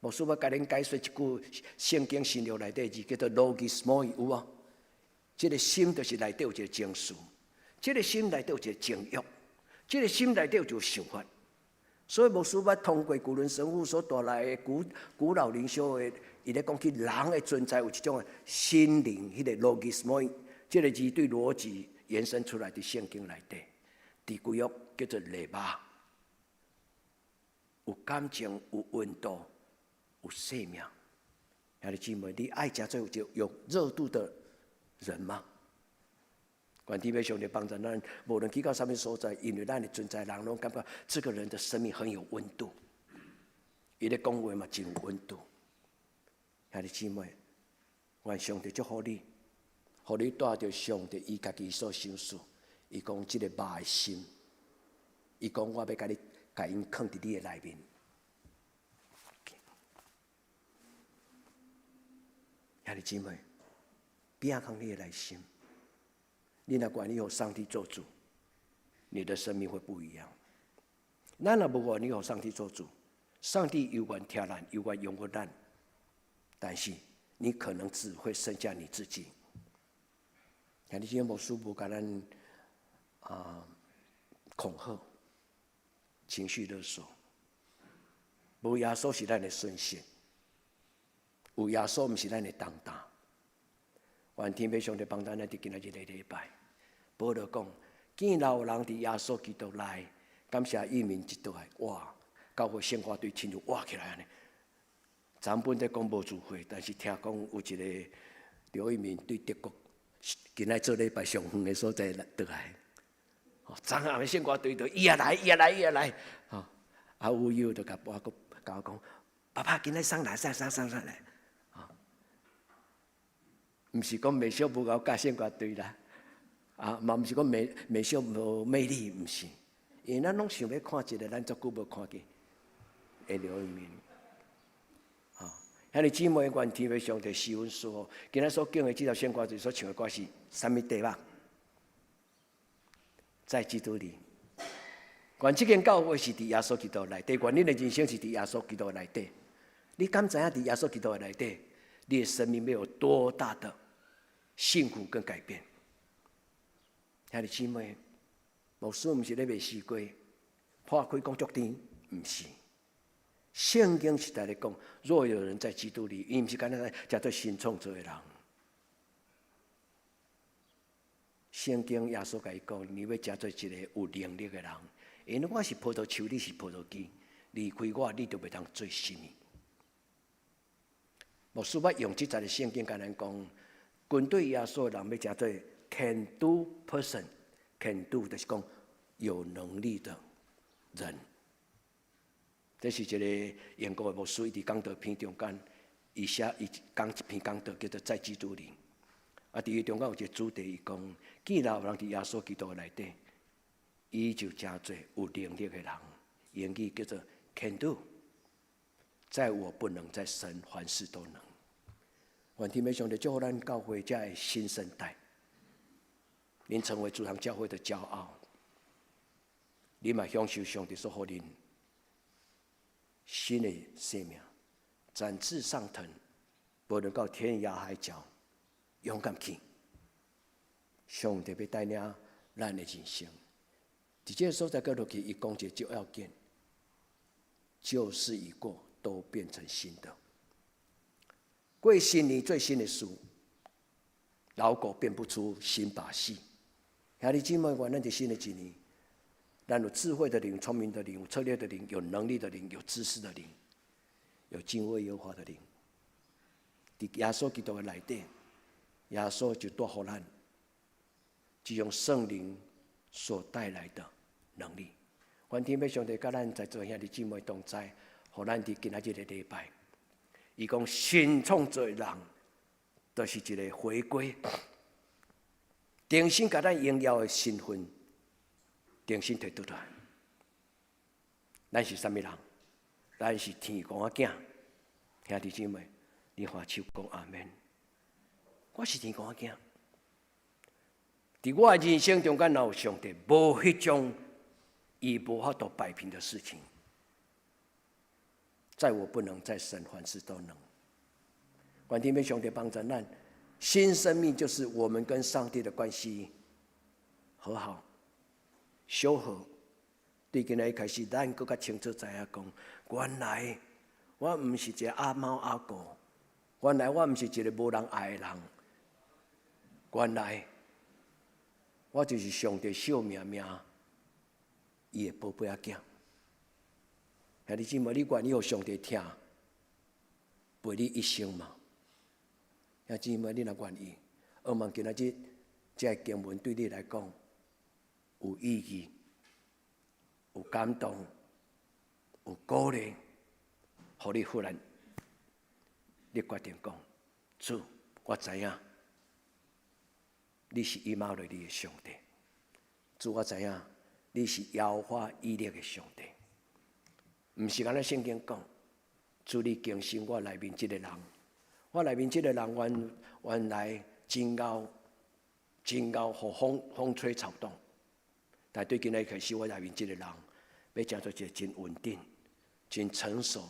牧師欲共恁解說一句聖經新約內底字叫做 logismoi，有無？這个心就是內底有一個情緒，這个心內底有一個情慾，這个心內底有一個想法。所以牧師捌通過古倫神父所帶來的古老靈修的，伊咧講起人的存在有一種心靈，彼个 logismoi，這个字對邏輯延伸出來佇聖經內底，佇舊約叫做禮肉，有感情、有溫度、有生命。兄弟姊妹，你愛誠做有一個有熱度的人嗎？願天父上帝幫助咱，無論去到啥物所在，因為咱的存在，人攏感覺這個人的生命很有溫度，伊咧講話嘛真有溫度。兄弟姊妹，願上帝祝福你，予你帶著上帝伊家己所賞賜。伊講這个肉的心，伊講我欲共你，共𪜶囥佇你的內面。兄弟姊妹，摒空你的內心。你若願意予上帝做主，你的生命會不一樣。咱若無願意予上帝做主，上帝猶原疼咱，猶原養活咱，但是你可能只會剩下你自己。兄弟姊妹，牧師無共咱啊恐嚇、情緒勒索，無耶穌是咱的損失，有耶穌毋是咱的擔當。願天父上帝幫咱，佇今仔日个禮拜，保羅講，見若有人佇耶穌基督內，感謝義民一倒來，哇，教會聖歌隊親像活起來按呢，昨本咧講無聚會，但是聽講有一个劉一鳴對德國今仔做禮拜上遠的所在來倒來。昨暗的聖歌隊就伊也來，伊也來，伊也來。吼，啊，有友就共我閣共我講，爸爸今仔送來，送送送送來。吼，毋是講美秀無𠢕教聖歌隊啦，啊，嘛毋是講美美秀無魅力，毋是，因為咱攏想欲看一个咱足久無看見的劉一鳴。吼，兄弟姊妹，願天父上帝施恩賜福。今仔所敬的這條聖歌隊所唱的歌是啥物題目？在基督裡，願這間教會是佇耶穌基督內底，願恁的人生是佇耶穌基督內底。你敢知影佇耶穌基督內底，你的生命要有多大的幸福跟改變？兄弟姊妹，牧師毋是咧賣西瓜，破開講足甜，毋是。聖經實在咧講，若有人在基督裡，伊毋是干焦成做新創造的人。聖經耶穌共伊講，你欲成做一个有能力的人，因為我是葡萄樹，你是葡萄枝，離開我，你就袂當做啥物。牧師欲用這節的聖經共咱講，跟隨耶穌的人欲成做 can do person，can do 就是講有能力的人。這是一个英國的牧師，伊佇講道篇中間，伊寫伊講一篇講道，叫做在基督裡。啊，佇伊中間有一个主題，伊講，既然有人佇耶穌基督內底，伊就成做有能力的人。英語叫做 can do，在我不能，在神凡事都能。願天父上帝祝福咱教會遮的新生代，恁成為主堂教會的驕傲，你嘛享受上帝所予恁新的生命，展翅上騰，無論到天涯海角。勇敢去，上帝欲帶領咱的人生。佇這个所在閣落去，伊講一个最要緊，舊事已過，都變成新的。過新年做新的事，老狗變不出新把戲。兄弟姊妹，願咱佇新的一年，咱有智慧的靈、聰明的靈、有策略的靈、有能力的靈、有知識的靈、有敬畏耶和華的靈。佇耶穌基督的內底，耶穌就帶予咱，這種聖靈所帶來的能力。願天父上帝佮咱在座兄弟姊妹同在，予咱佇今仔日這个禮拜，伊講新創造的人，就是一个回歸，重新共咱榮耀的身份，重新提倒來。咱是啥物人？咱是天公仔囝，兄弟姊妹，你舉手講阿們。我是天公仔囝，佇我的人生中間，若有上帝，無彼種伊無法度擺平的事情，在我不能，在神凡事都能。願天父上帝幫助咱，新生命就是我們跟上帝的關係和好、修和。對今仔日開始，咱閣較清楚知影講，原來我毋是一个阿貓阿狗，原來我毋是一个無人愛的人，原來我就是上帝惜命命伊的寶貝仔囝。兄弟姊妹，你願意予上帝疼，陪你一生嗎？兄弟姊妹，你若願意，希望今仔日這个經文對你來講有意義、有感動、有鼓勵，予你忽然你決定講：主，我知影你是以馬內利的上帝。主，我知影你是耶和華以勒的上帝。毋是按呢聖經講，主你更新我內面這个人，我內面這个人原來真𠢕，真𠢕，予風風吹草動。但對今仔開始，我內面這个人，欲成做一个真穩定、真成熟、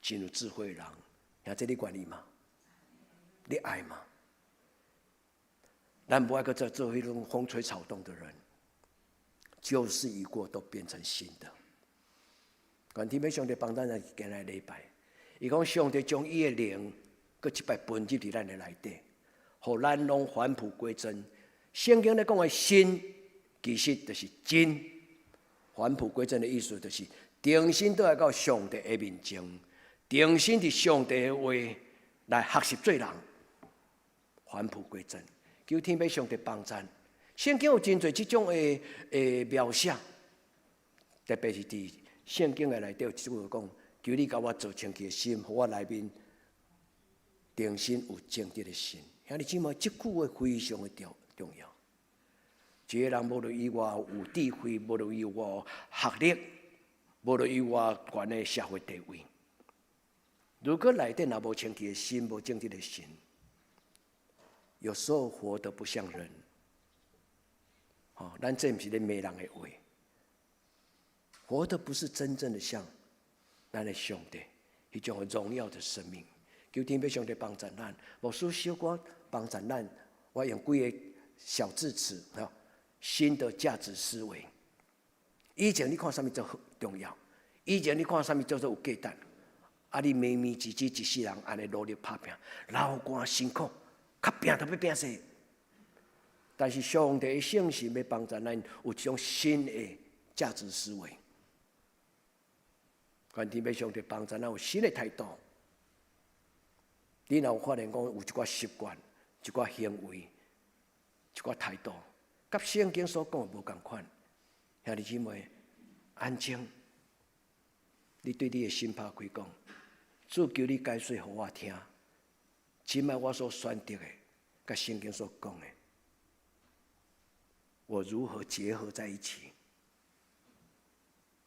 真有智慧的人。兄弟，你願意嗎？你愛嗎？咱無愛閣再做彼種風吹草動的人，舊事已過，都變成新的。願天父上帝幫咱來今仔禮拜，伊講上帝將伊的靈，閣一擺噴入佇咱的內底，予咱攏返璞歸真。聖經咧講的新，其實就是真。返璞歸真的意思，就是重新倒來到上帝的面前，重新佇上帝的話來學習做人，返璞歸真。求天父上帝幫贊。聖經有真濟這種的描寫，特別是佇聖經的內底有一句話講：求你共我造清氣的心，予我內面重新有正直的心。兄弟姊妹，這句話非常的重要。一個人無論伊偌有智慧，無論伊偌學歷，無論伊偌懸的社會地位，如果內底若無清氣的心，無正直的心，有時候活得不像人。哦，咱這毋是咧罵人的話，活得不是真正的像咱的上帝，彼種榮耀的生命。求天父上帝幫助咱，牧師小可幫助咱。我用幾个小字詞，哈，新的價值思維。以前你看啥物做重要？以前你看啥物叫做有價值？啊，你瀰瀰滋滋一世人按呢努力拍拚，流汗辛苦，較拚都欲拚死。但是上帝的聖神欲幫助咱有一種新的價值思維。願天父上帝幫助咱有新的態度。你若有發現講有一寡習慣、一寡行為、一寡態度，佮聖經所講的無仝款，兄弟姊妹，安靜。你對你的心拍開講，主求你解說予我聽。這擺我所選擇的，佮聖經所講的，我如何結合在一起？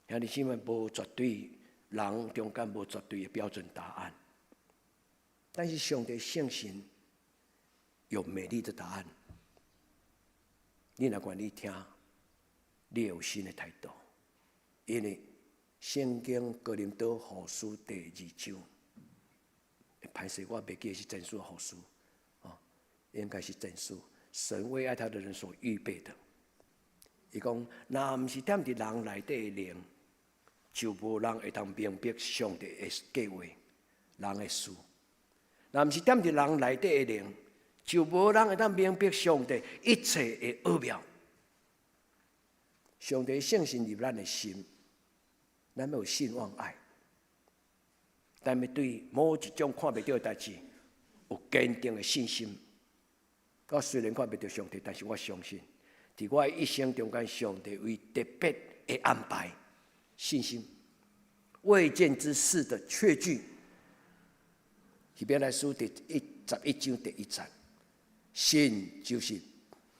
兄弟姊妹，無絕對人中間無絕對的標準答案，但是上帝聖神有美麗的答案。你若願意聽，你會有新的態度，因為聖經哥林多後書第二章，歹勢我袂記得是前書後書，哦，應該是前書。神為愛他的人所預備的，伊講，若毋是踮佇人內底的靈，就無人會當明白上帝的計劃、人的事。若毋是踮佇人內底的靈，就無人會當明白上帝一切的奧妙。上帝聖神入咱的心，咱欲有信望愛，咱欲對某一種看袂著的代誌有堅定的信心。我雖然看袂著上帝，但是我相信，佇我的一生中間，上帝有特別的安排，信心未見之事的確據。希伯來書第11章第一節，信就是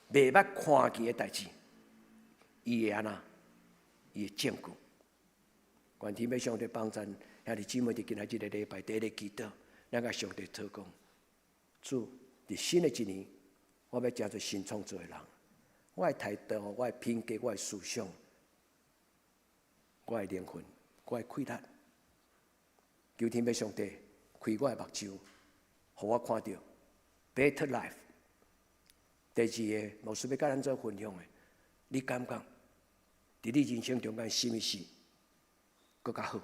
未捌看見的代誌，伊會按怎？伊的證據。願天父上帝幫贊兄弟姊妹佇今仔這个禮拜第一个祈禱，咱共上帝禱告，主，佇新的一年，我欲成做新創造的人。我的態度、我的品格、我的思想、我的靈魂、我的氣力，求天父上帝開我的目睭，予我看著 better life。第二个，牧師欲佮咱做分享的，你感覺佇你人生中間啥物事閣較好？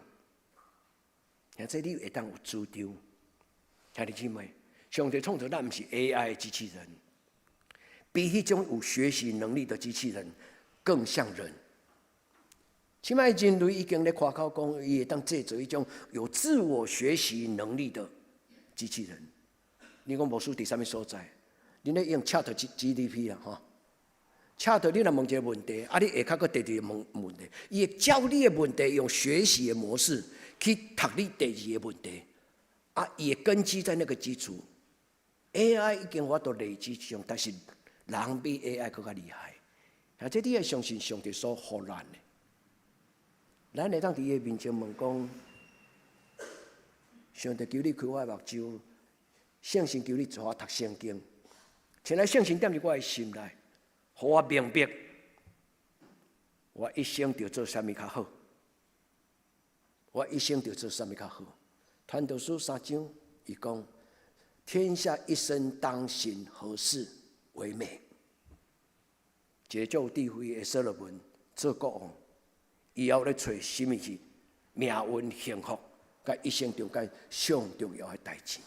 或者你會當有主張，兄弟姊妹，上帝創造咱毋是 AI 機器人，比彼種有學習能力的機器人更像人。這擺人類已經咧誇口講，伊會當製造一種有自我學習能力的機器人。你講牧師佇啥物所在？恁咧用 ChatGPT 啊，吼，Chat 你若問一个問題，啊，你下跤閣第二個問問題，伊會照你的問題用學習的模式去讀你第二个問題，啊，伊會根基在那個基礎。AI 已經有法度累積這種，但是人比 AI 閣較厲害。啊，這你愛相信上帝所予咱的。咱會當佇伊面前問講：上帝求你開我的目睭，聖神求你帶我讀聖經。現在聖神踮佇我的心內，予我明白，我一生著做啥物較好。我一生著做啥物較好。傳道書三章，伊講：天下一生當行何事為美？一个足有智慧的所羅門做國王，以後咧揣啥物是命運幸福，佮一生中間上重要的代誌。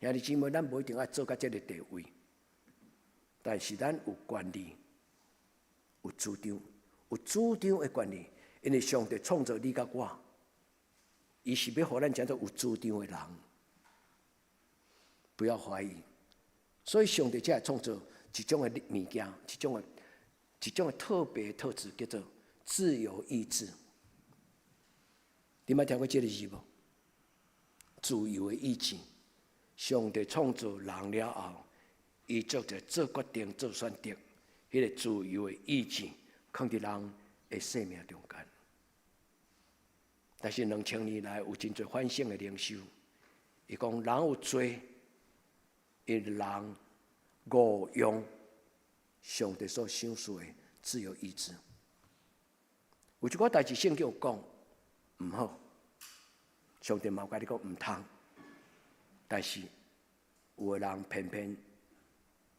兄弟姊妹，咱無一定愛做到這个地位，但是咱有權利、有主張、有主張的權利，因為上帝創造你佮我，伊是欲予咱成做有主張的人，不要懷疑。所以上帝才會創造一種的物件，一種的特別特質，叫做自由意志。你捌聽過這个字無？自由的意志。上帝創造人了後，伊做一個做決定、做選擇，彼個自由的意志，囥佇人的生命中間。但是2000年來有真濟反省的靈修，伊講人有罪，因人誤用上帝所賞賜的自由意志。有一寡代誌聖經有講毋好，上帝嘛有共你講毋通，但是有的人偏偏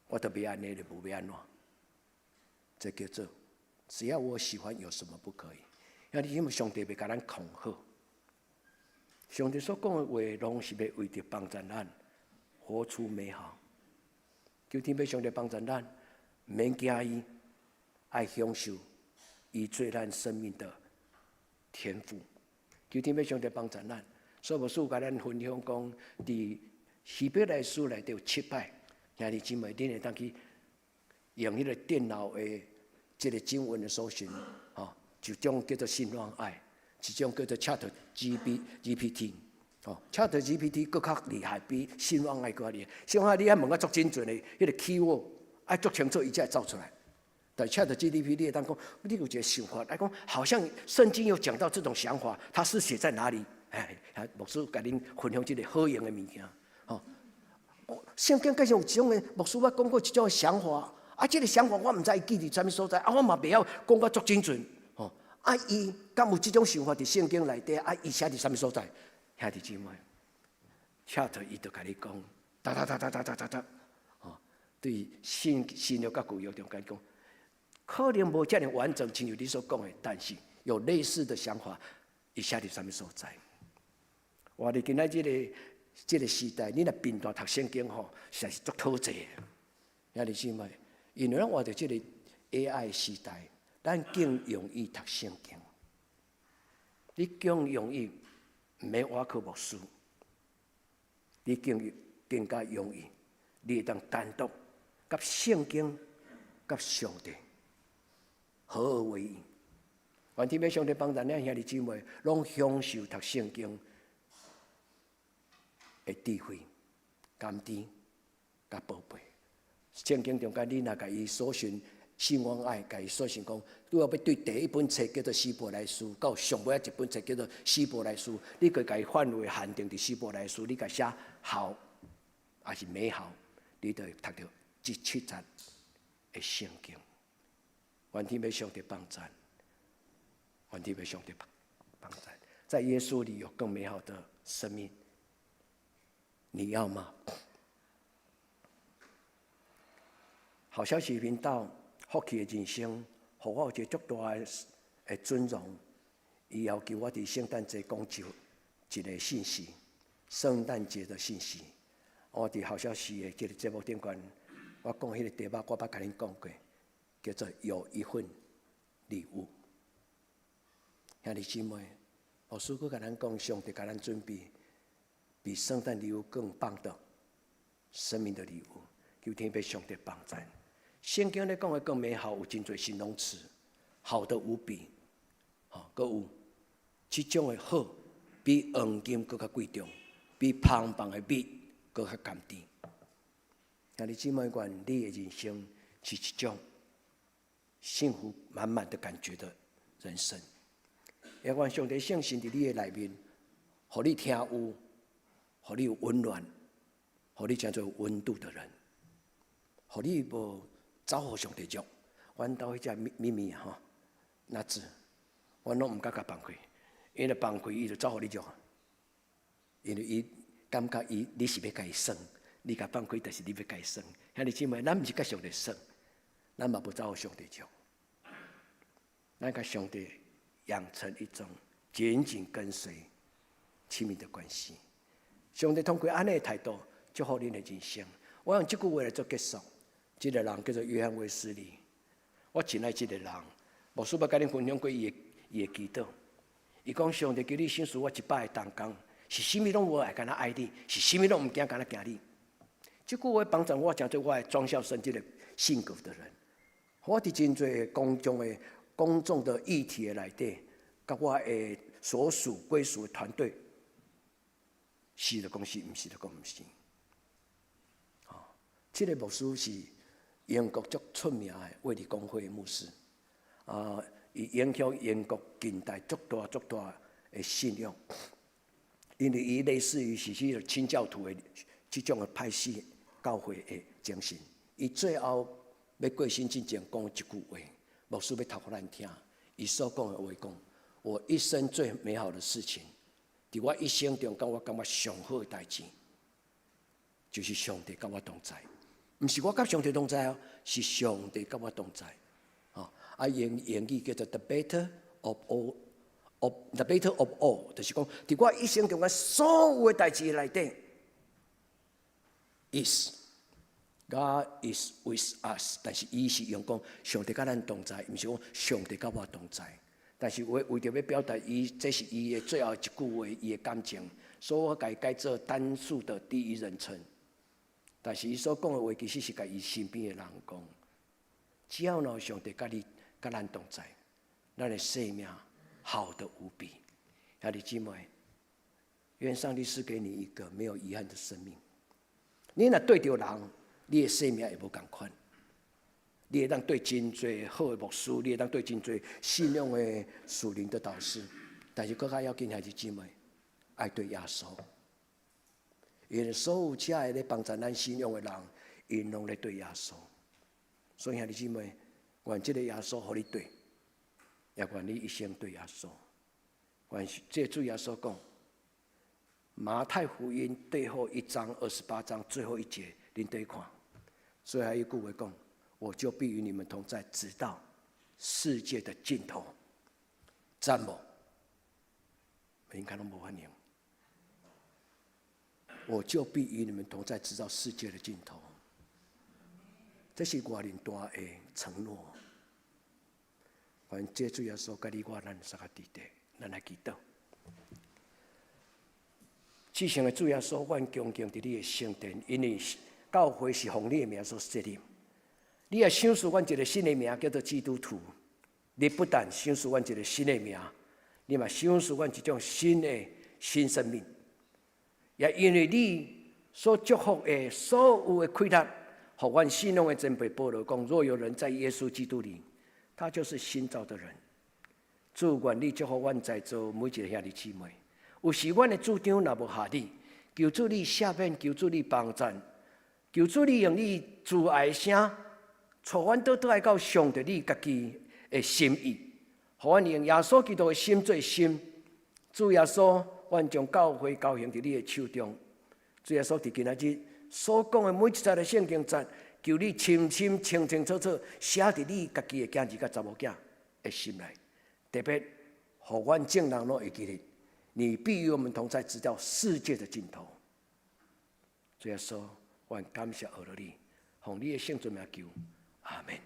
我都欲按呢，就無欲按怎，這叫做只要我喜歡，有什麼不可以？因為因為上帝袂共咱恐嚇，上帝所講的話，攏是欲為著幫助咱活出美好。求天父上帝幫助咱，毋免驚伊，愛享受伊做咱生命的天父。求天父上帝幫助咱。所以牧師共咱分享講，佇希伯來書內底有七擺，兄弟姊妹，恁會當去用彼個電腦的這個經文的搜尋，吼，一種叫做信望愛，一種叫做 Chat G B G P T，吼，Chat G P T 閣較厲害，比信望愛閣較厲害。信望愛你愛問甲足精準的，彼個 keyword 愛足清楚，伊才會走出來。但 Chat G P T 你會當講，你有一個想法，來講好像聖經有講到這種想法，它是寫在哪裡？哎，牧師共恁分享這個好用的物件，吼。聖經介紹有一種的牧師，我講過一種的想法，啊，這個想法我毋知伊記佇啥物所在，啊，我嘛袂曉講甲足精準，吼。啊，伊敢有這種想法佇聖經內底？啊，伊寫佇啥物所在？兄弟姊妹，Chat 伊就共你講，噠噠噠噠噠噠噠噠，吼，對新約佮舊約中間講，可能無遮爾完整，親像你所講的，但是有類似的想法，伊寫佇啥物所在？哇！佇今仔這個時代，你若貧惰讀聖經吼，實在是足討債的。兄弟姊妹，因為咱活佇這個 AI 時代，咱更容易讀聖經，你更容易毋免倚靠牧師，你更加容易，你會當單獨佮聖經、佮上帝合而為一。願天父上帝幫助咱兄弟姊妹，攏享受讀聖經的智慧、甘甜、佮寶貝。聖經中間，你若共伊搜尋信望愛，共伊搜尋講，拄仔欲對第一本冊叫做希伯來書，到上尾仔一本冊叫做希伯來書，你閣共伊範圍限定佇希伯來書，你共寫好，抑是美好，你就會讀著這七節的聖經。願天父上帝幫贊，願天父上帝幫贊，在耶穌裡有更美好的生命，你要嗎？好消息頻道，福氣的人生，予我有一個足大的尊榮。伊要求我佇聖誕節講一個信息，聖誕節的信息。我佇好消息的這個節目頂懸，我講彼個題目，我捌共恁講過，叫做有一份禮物。兄弟姊妹，牧師閣共咱講，上帝共咱準備比聖誕禮物更棒的生命的禮物，求天父上帝幫贊。聖經咧講的更美好，有真濟形容詞，好的無比，吼，閣有這種的好，比黃金閣較貴重，比芳芳的蜜閣較甘甜。兄弟姊妹，願你的人生是一種幸福滿滿的感覺的人生。也願上帝聖神佇你的內面，予你聽有，予你有溫暖，予你成做有溫度的人，予你無走予上帝熱。阮兜彼隻咪咪吼，那隻，阮攏毋敢共放開，因為放開伊就走予你熱。因為伊感覺伊你是欲共伊耍，你共放開，就是你欲共伊耍。兄弟姊妹，咱毋是共上帝耍，咱嘛無走予上帝熱。咱共上帝養成一種緊緊跟隨、親密的關係。上帝通過按呢的態度祝福恁的人生。我用這句話來做結束。這個人叫做約翰衛斯理，我真愛這個人。牧師捌共恁分享過伊的祈禱。伊講上帝求你賞賜我100个同工，是啥物攏無愛，敢若愛你，是啥物攏毋驚，敢若驚你。這句話幫助我成做我的莊孝孫這个性格的人。我佇真濟公眾的議題的內底，佮我的所屬歸屬的團隊，是就講是，毋是就講毋是。哦，這个牧師是英國足出名的衛理公會的牧師，啊，伊影響英國近代足大足大的信仰，因為伊類似於是這個清教徒的這種的派系教會的精神。伊最後欲過身之前講一句話，牧師欲讀予咱聽。伊所講的話講：我一生最美好的事情，佇我一生中，佮我感覺上好的代誌，就是上帝佮我同在。毋是我佮上帝同在哦，是上帝佮我同在。哦，啊，英語叫做 The better of all，of the better of all，就是講，佇我一生中間所有的代誌內底，is God is with us。但是伊是用講上帝佮咱同在，毋是講上帝佮我同在。但是為著欲表達伊，這是伊的最後一句話，伊的感情，所以我共伊改做單數的第一人稱。但是伊所講的話，其實是共伊身邊的人講。只要若上帝佮你、佮咱同在，咱的生命好得無比。兄弟姊妹，願上帝賜給你一個沒有遺憾的生命。你若對著人，你的生命會無仝款。你會當對真濟好的牧師，你會當對真濟信仰的屬靈的導師，但是閣較要緊，兄弟姊妹，愛對耶穌。因為所有遮个咧幫助咱信仰的人，𪜶攏咧對耶穌。所以兄弟姊妹，願這个耶穌予你對，也願你一生對耶穌。願這主耶穌講，馬太福音最後一章28章最後一節，恁綴看。最後一句話講：我就必與你們同在，直到世界的盡頭。讚無？恁看攏無反應。我就必與你們同在，直到世界的盡頭。這是偌爾大的承諾。願這主耶穌佮你我咱三個弟弟，咱來祈禱。至聖的主耶穌，阮恭敬佇你的聖殿，因為教會是奉你的名所設立。你也賞賜阮一個新的名，叫做基督徒。你不但賞賜阮一個新的名，你嘛賞賜阮一種新的新生命。也因為你所祝福的所有的開拓，予阮信仰的前輩保羅講：若有人在耶穌基督裡，他就是新造的人。主，願你祝福阮在座每一个兄弟姊妹。有時阮的主張若無合你，求主你赦免，求主你幫贊，求主你用你慈愛的聲，帶阮倒轉來到上帝你家己的心意，予阮用耶穌基督的心做心。主耶穌，阮將教會交還佇你的手中。主耶穌佇今仔日所講的每一節的聖經節，求你深深清清楚楚寫佇你家己的囝兒佮查某囝的心內，特別予阮眾人攏會記得，你必與我們同在，直到世界的盡頭。主耶穌，阮感謝阿羅你，奉你的聖尊名求，阿門。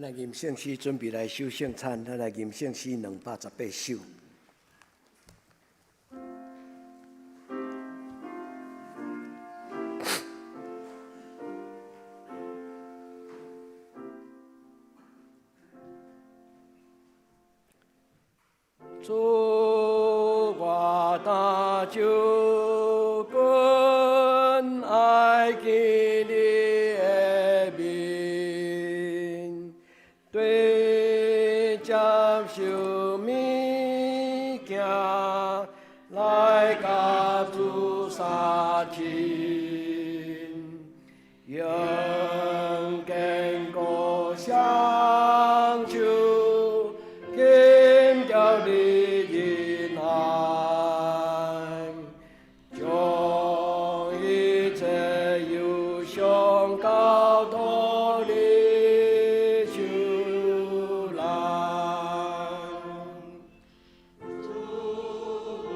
來吟聖詩，準備來守聖餐。咱來吟聖詩218首。主，我但就近愛見你的面，對接受物件來佮主相親，用堅固雙手緊著你仁愛，將一切憂傷交託你手內。主，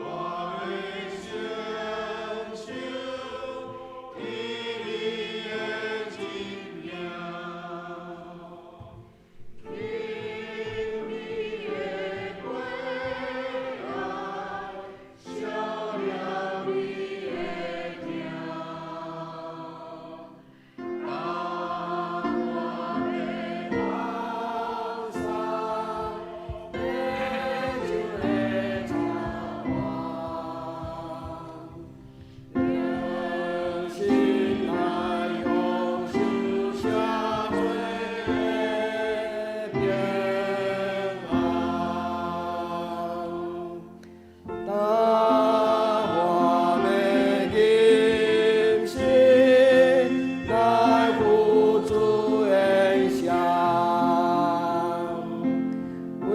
我的承受你的真名，求你的慈愛，消了你的疼，當我欲放散，白晝的早晚，良心來享受赦罪的平安。當我欲忍心來付主宴賞，為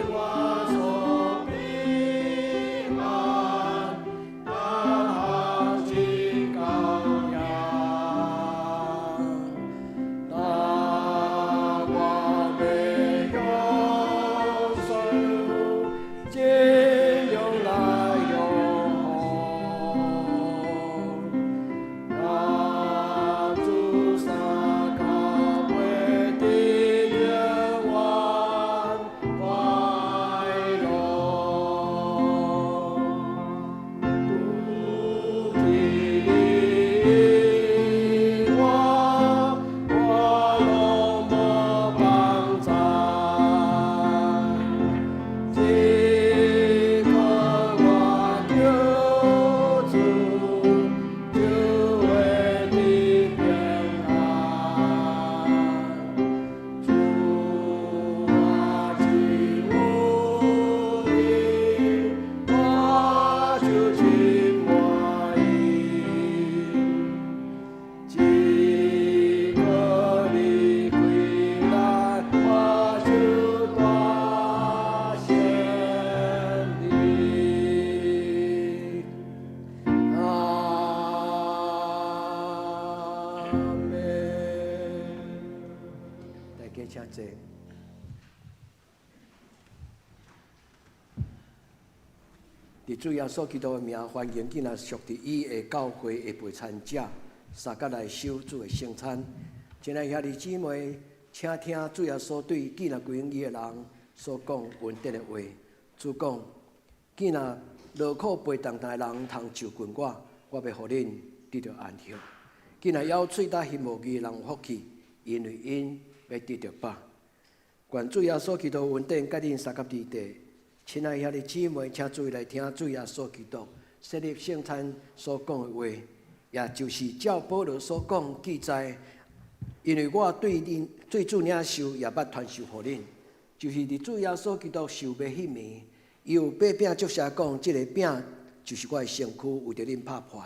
我所備辦，當行之羔羊。當我欲享受盡用來永恆，讓主三交陪的永遠快樂。拄見你我，我攏無放縱，只靠我救主，就會得平安。主啊，只有你，我就真滿意。只靠你歸來，我就大勝利。阿們。大家請坐。佇主耶穌基督的名，歡迎囝仔屬佇伊的教會的陪餐者，相佮來守主的聖餐。親愛兄弟姊妹，請聽主耶穌對囝仔歸向伊的人所講恩典的話。主講：囝仔勞苦背重擔的人，通就近我，我欲予恁得著安息。囝仔枵喙焦心無義的人有福氣，因為𪜶欲得著飽。願主耶穌基督恩典佮恁相佮佇地。親愛兄弟姊妹，請注意來聽主耶穌基督設立聖餐所講的話，也就是照保羅所講記載，因為我對恁對主領受，也捌傳授予恁，就是佇主耶穌基督受賣彼暝，伊有擘餅祝謝講，這個餅就是我的身軀，為著恁拍破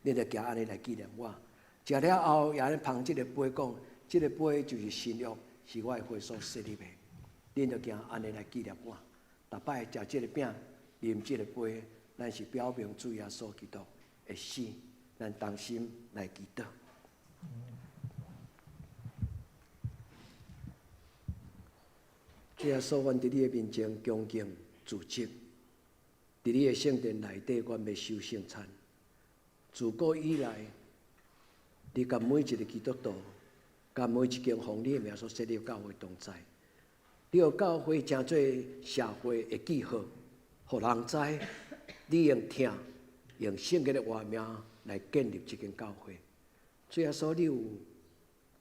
的，恁著行按呢來紀念我。食了後，也按呢捧這個杯講，這個杯就是新約，是我的血所設立的，恁著行按呢來紀念我。逐擺食這個餅、啉這個杯，咱是表明主耶穌基督的死，咱同心來祈禱。主耶穌，阮佇你的面前恭敬自責，佇你的聖殿內底，阮欲守聖餐。自古以來，你共每一個基督徒、佮每一间奉你的名所设立教会同在。你予教会成做社会的记号，予人知你用疼、用圣洁的活命来建立这间教会。主耶稣，你有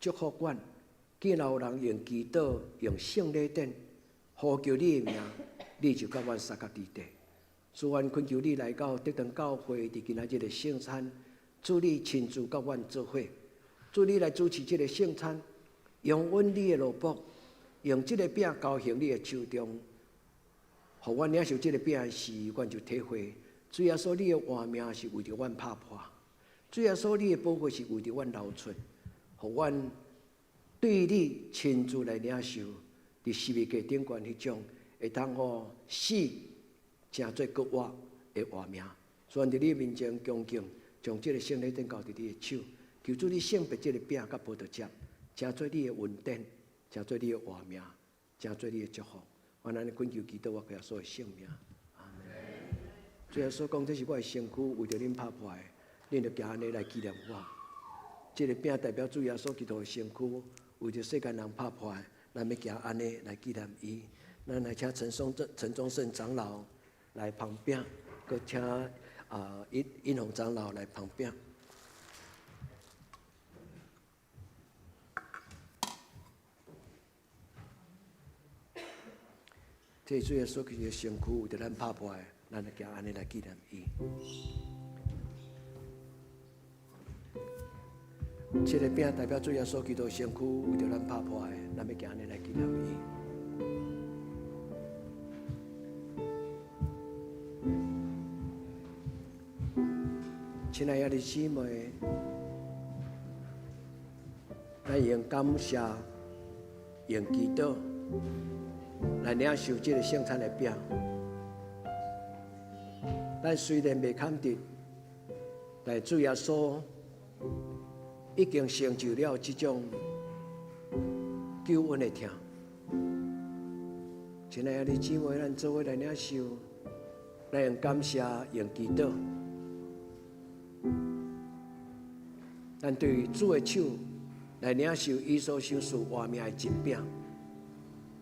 祝福阮，既然有人用祈祷、用圣礼典呼求你的名，你就佮阮相佮伫地。主，阮恳求你来到德堂教会，伫今仔日的圣餐，主你亲自佮阮做伙，主你来主持这个圣餐，用阮你的奴仆，用这个饼交予你的手中，予阮领受这个饼时，阮就体会，主耶稣你的活命是为著阮拍破，主耶稣你的宝血是为著阮流出，予阮对你亲自来领受，伫十字架顶悬彼种会当予死成做阁活的活命。主伫你面前恭敬，将这个圣礼典交伫你的手，求主你圣别这个饼佮葡萄汁，成做你的恩典，成做你的活命，成做你的祝福。阮按呢恳求祈祷，我耶稣的圣名。阿们。主耶稣讲，这是我的身躯，为著恁拍破的，恁著行按呢来纪念我。这个饼代表主耶稣基督的身躯，为著世间人拍破的，咱欲行按呢来纪念伊。咱来请陈宗胜长老来捧饼，阁请尹尹宏长老来捧饼。这主耶稣基督的身躯为著咱拍破的，咱就行按呢来纪念伊。这个饼代表主耶稣基督的身躯为著咱拍破的，咱欲行按呢来纪念伊。亲爱的姊妹，咱用感谢、用祈祷来领受这个圣餐的饼。咱虽然袂堪得，但主耶稣已经成就了这种救恩的疼。亲爱的姊妹，咱做伙来领受，咱用感谢、用祈祷，咱对主的手来领受伊所赏赐活命的真饼。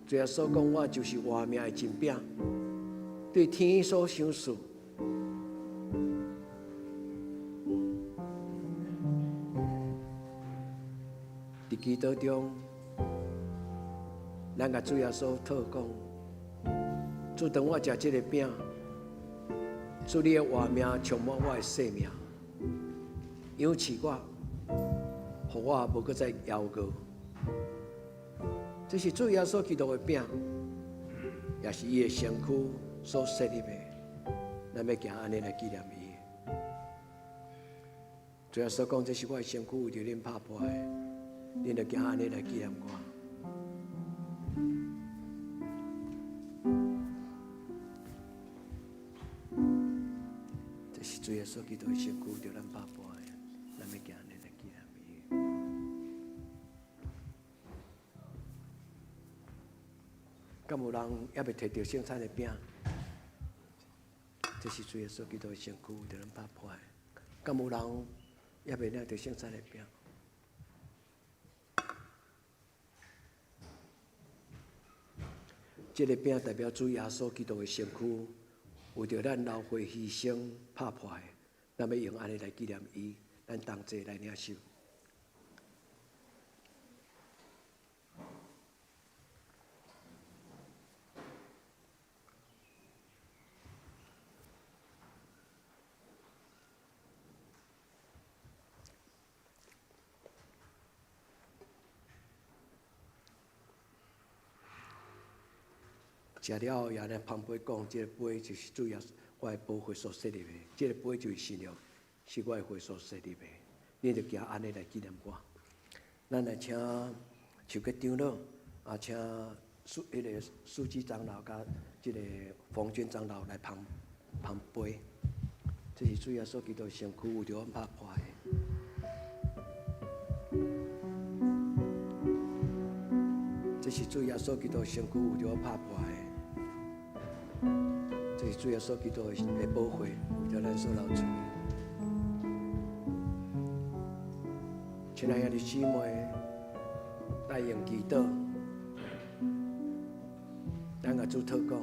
主耶稣讲：我就是活命的真饼。对天所赏赐，伫祈祷中，咱共主耶稣讨讲：主，当我食这个饼，主你的活命充满我的生命，养饲我，予我无阁再枵饿。这是主耶稣基督的饼，也是伊的身躯所设立的。咱欲行按呢来纪念伊。主耶稣讲：这是我的身躯，为著恁拍破的，恁著行按呢来纪念我。这是主耶稣基督的身躯，为著咱拍破的，咱欲行按呢来纪念伊。敢有人犹未提著圣餐的饼？这是主耶稣基督的身躯，为著咱拍破的。敢有人犹未领著圣餐的饼？这个饼代表主耶稣基督的身躯，为著咱流血牺牲拍破的，咱欲用按呢来纪念伊，咱同齐来领受。食了后，也来捧杯讲，这个杯就是主耶稣我的宝血所设立的，这个杯就是新约，是我的血所设立的。恁著行按呢来纪念我。咱来请手结长老，请彼个书记长老佮这个冯军长老来捧捧杯。这是主耶稣基督身躯为著阮拍破的。这是主耶稣基督身躯为著阮拍破的。这是主耶稣基督的宝血，为著咱所流出的。亲爱的姊妹，來用祈禱，咱共主禱講，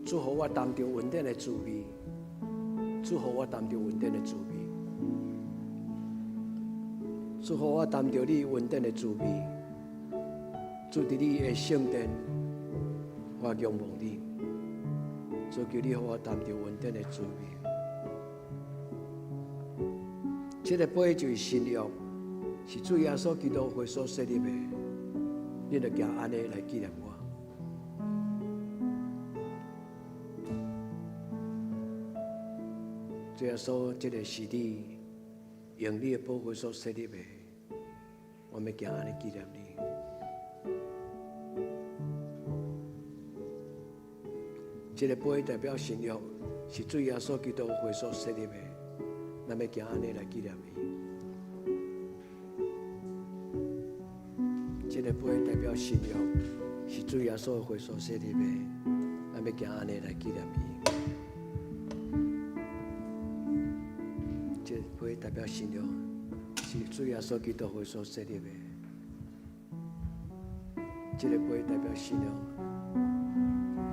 主予我擔著恩典的滋味，主予我擔著恩典的滋味，主予我擔著你恩典的滋味，主佇你的聖殿，我仰望你，主求你予我擔著恩典的滋味。這个杯就是新約，是主耶穌基督血所設立的，恁著行按呢來紀念我。主耶穌，這个是你用你的寶血所設立的，我欲行按呢紀念你。這个杯代表新約，是主耶穌基督血所設立的，咱欲行按呢來紀念伊。這个杯代表新約，是主耶穌的血所設立的，咱欲行按呢來紀念伊。這个杯代表新約，是主耶穌基督血所設立的。這个杯代表新約，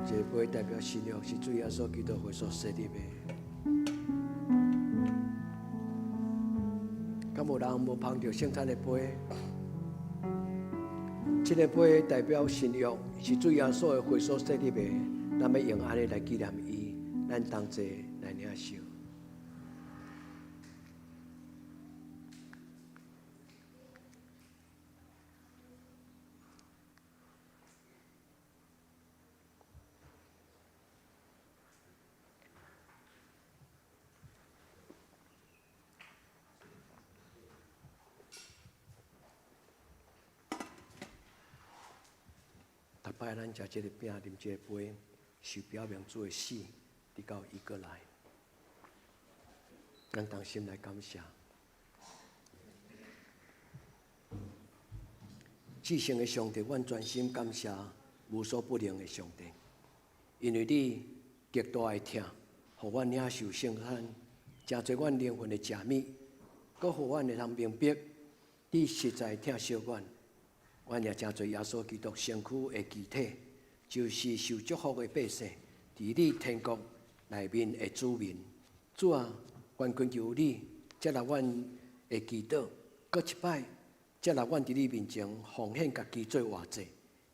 這个杯代表新約，是主耶穌基督血所設立的。敢有人無捧著聖餐的杯？這个杯代表新約，是主耶穌的血所設立的。咱欲用按呢來紀念伊，咱同齊來領受。逐擺咱食這个餅、啉這个杯，是表明主的死，直到伊閣來。咱同心來感謝。至聖的上帝，阮專心感謝無所不能的上帝，因為你極大的疼，予阮領受聖餐，誠濟阮靈魂的食物，閣予阮會通明白，你實在疼惜阮。阮也誠濟耶穌基督身軀的肢體，就是受祝福的百姓，佇你天國內面的子民。主啊，阮懇求你接納阮的祈禱，閣一擺接納阮佇你面前奉獻家己做活祭。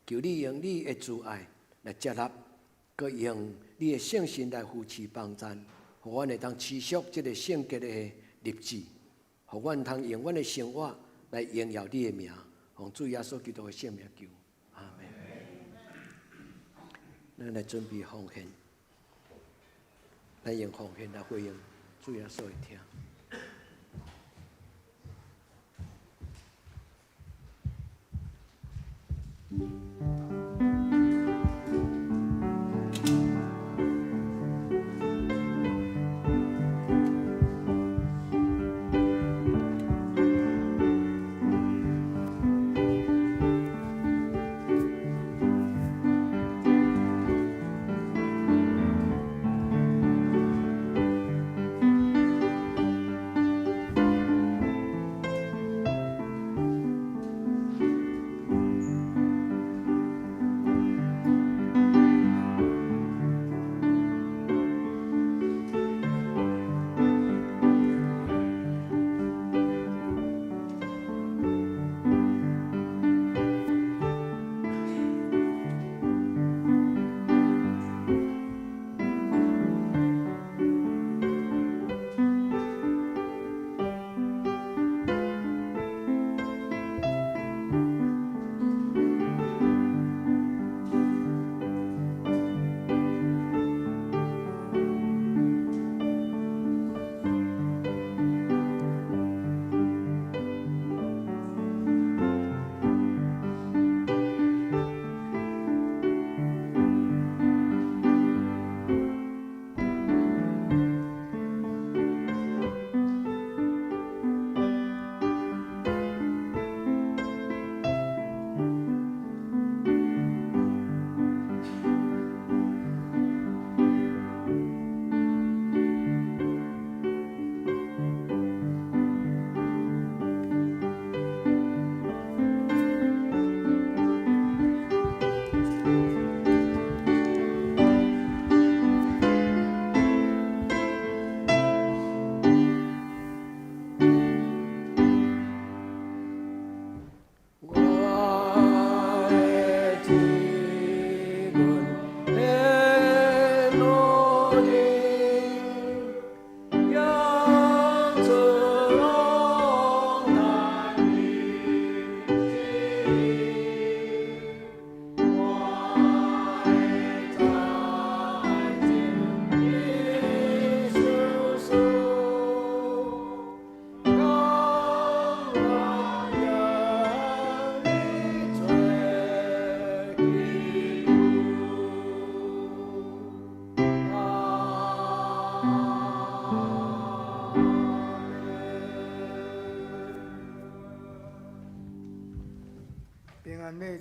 求你用你的慈愛來接納，閣用你的聖神來扶持幫贊，予阮會當持續這个聖潔的立志，予阮通用阮的生活來榮耀你的名。奉主耶穌基督的聖名求，阿們。咱來準備奉獻，來用奉獻來回應主耶穌的疼。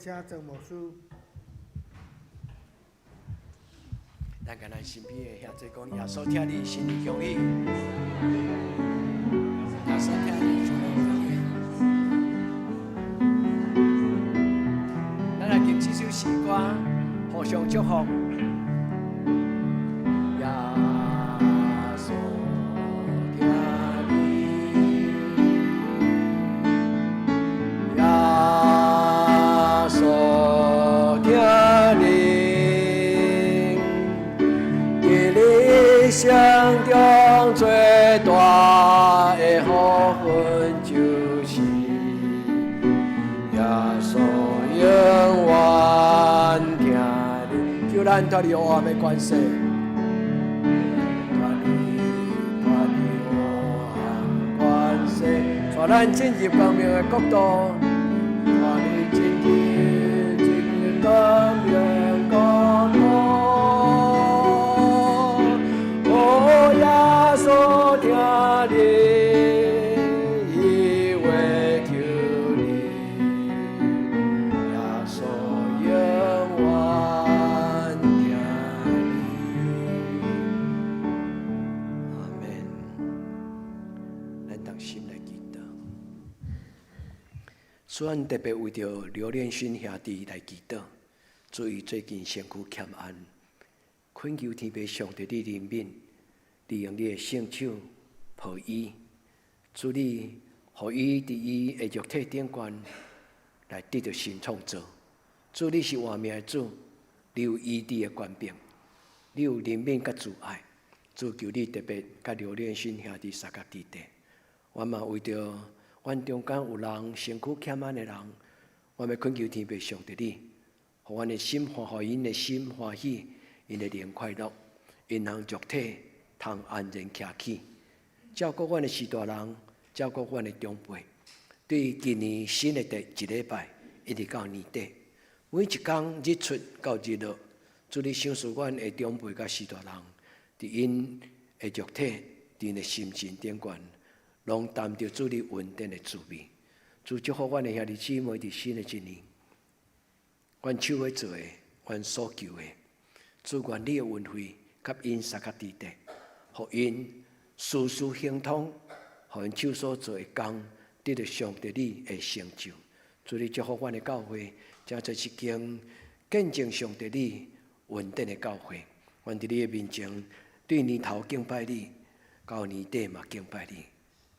請曾牧師。咱共咱身邊的兄弟講，耶穌疼你，新年恭喜。耶穌疼你，新年恭喜。咱來吟這首詩歌，互相祝福。耶穌疼你，耶穌疼你，佇你一生中最大的福分就是耶穌永遠疼你。求咱脫離黑暗的權勢，脫離脫離黑暗權勢，帶咱進入光明的國度，帶你進入進入光明國度。哦，耶穌疼你，伊會救你，耶穌永遠疼你。阿門。咱同心來祈禱。主，咱特別為著劉連勳兄弟來祈禱，主伊最近身軀欠安，懇求天父上帝你憐憫，利用你的聖手抱伊，主你予伊佇伊的肉體頂懸來得著新創造。主你是活命的主，你有醫治的權柄，你有憐憫佮慈愛。主求你特別佮劉連勳兄弟相佮佇底。我嘛為著阮中間有人身軀欠安的人，我欲懇求天父上帝你，予阮的心歡，予𪜶的心歡喜，𪜶的靈快樂，𪜶通肉體通安然徛起，照顧阮的序大人，照顧阮的長輩。對今年新的第一禮拜，一直到年底，每一工日出到日落，主你賞賜阮的長輩佮序大人，佇𪜶的肉體、佇𪜶的心情頂懸，攏擔著主你恩典的滋味。主祝福阮的兄弟姊妹佇新的一年，阮手欲做的，阮所求的，主願你的恩惠佮𪜶相佮佇底，予𪜶事事亨通，予𪜶手所做的工得著上帝你的成就。主你祝福阮的教會，成做一間見證上帝你恩典的教會。阮佇你的面前，對年頭敬拜你，到年底嘛敬拜你，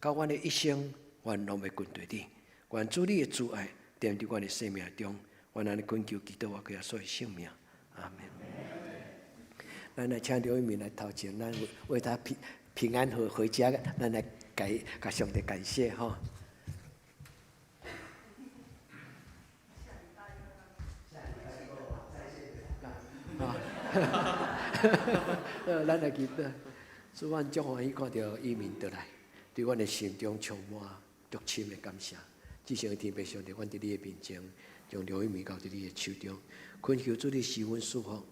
到阮的一生，阮攏欲跟隨你。願主你的慈愛踮佇阮的生命中，阮按呢懇求祈禱，我耶穌的聖名，阿門。咱來請劉一鳴來頭前，咱為他平平安回回家，咱來感共上帝感謝吼。啊，咱來祈禱，主，阮足歡喜看著一鳴倒來，對阮的心中充滿足深的感謝。至聖的天父上帝，阮佇你的面前，將劉一鳴交佇你的手中，懇求主你施恩賜福，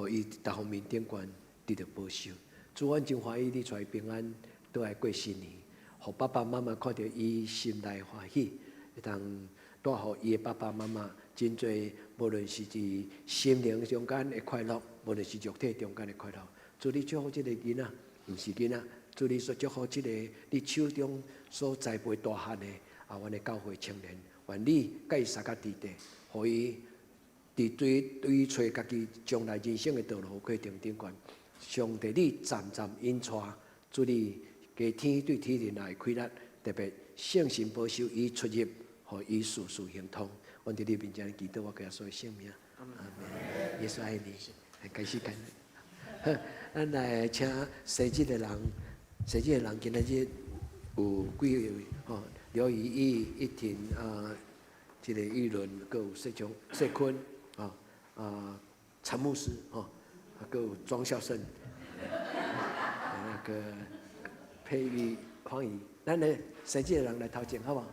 予伊逐方面頂懸得著保守。主，阮真歡喜你帶伊平安倒來過新年，予爸爸媽媽看著伊心內歡喜，會當帶予伊的爸爸媽媽真濟，無論是佇心靈中間的快樂，無論是肉體中間的快樂。主你祝福這個囡仔，毋是囡仔，主你所祝福這個你手中所栽培大漢的啊，阮的教會青年，願你佮伊相佮佇底，予伊佇對對伊揣家己將來人生的道路過程頂懸，上帝你漸漸引帶，主你加天對天靈來開力，特別聖神保守伊出入，予伊事事亨通。阮佇你面前祈禱，我耶穌的聖名，阿門。耶穌愛你，開始感恩。好，咱來請生日的人，生日的人今仔日有幾位吼？劉怡義、一婷啊，這個玉倫，閣有謝瓊、謝坤啊啊，陳牧師吼，啊，閣有莊孝勝，那個佩玉、黃怡，咱來生日的人來頭前，好無？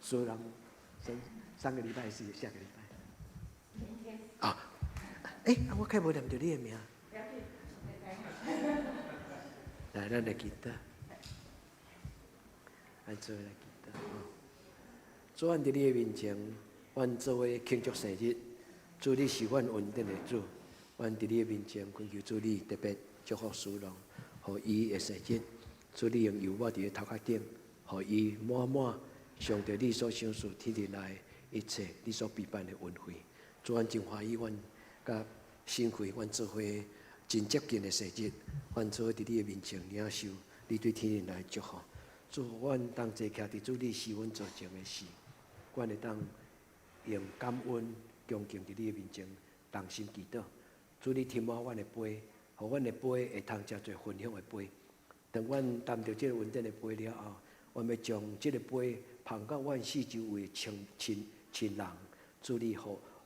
所有人，上上個禮拜是下個禮拜？明天。啊，欸，我開無念著你的名。來，咱來祈禱。咱做來祈禱。主，阮佇你的面前，阮做伙慶祝生日。主，你是阮恩典的主，阮佇你的面前懇求主你特別祝福蘇龍，予伊的生日。主，你用油抹佇伊頭殼頂，予伊滿滿嘗著你所賞賜天頂來一切你所備辦的恩惠。主，阮真歡喜，阮佮新會，阮做伙真接近的生日，阮做伙佇你的面前領受你對天頂來的祝福。主，阮同齊徛佇主你施阮做成的事，阮會當用感恩恭敬佇你的面前同心祈禱。主，你添滿阮的杯，予阮的杯會通成做分享的杯。當阮擔著這个恩典的杯了後，阮欲將這个杯捧到阮四周圍親親親人。主，你予予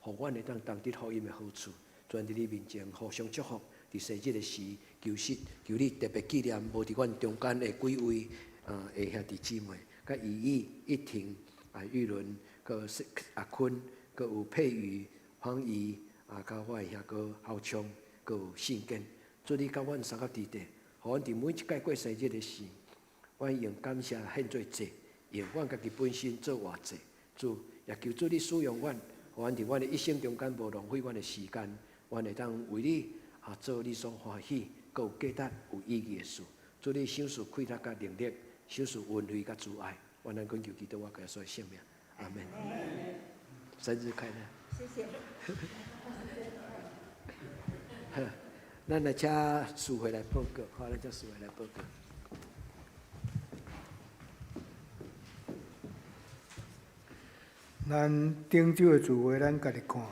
阮會當同得福音的好處，轉佇你面前互相祝福。佇生日的時，求實求你特別紀念無佇阮中間的幾位啊的兄弟姊妹，佮怡怡、一婷、啊玉倫、閣阿坤、閣有佩瑜、黃怡啊，佮我的兄哥豪昌，閣有信堅。主，你佮阮相佮佇地，予阮佇每一擺過生日的時，阮用感謝獻做祭，用阮家己本身做活祭。主，也求主你使用阮，予阮佇阮的一生中間無浪費阮的時間，阮會當為你啊做你所歡喜、閣有價值、有意義的事。主，你賞賜氣力佮能力，賞賜恩惠佮慈愛。阮來懇求基督我耶穌的聖名，阿門。生日快樂！謝謝。好，咱來請司會來報告，好，咱請司會來報告。咱頂週的聚會，咱家己看。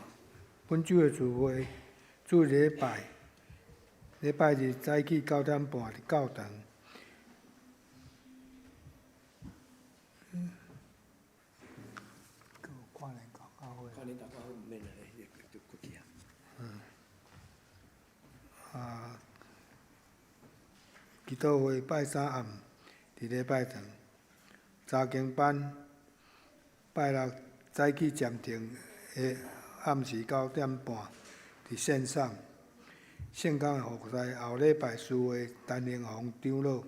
本週的聚會，主禮拜，禮拜日早起9點半佇教堂。跨年禱告會。跨年禱告會毋免啦，就過去啊。啊，祈禱會拜三暗佇禮拜堂，查經班拜六早起暫停的暗時9點半佇線上。聖工的服侍後禮拜司會陳榮宏長老、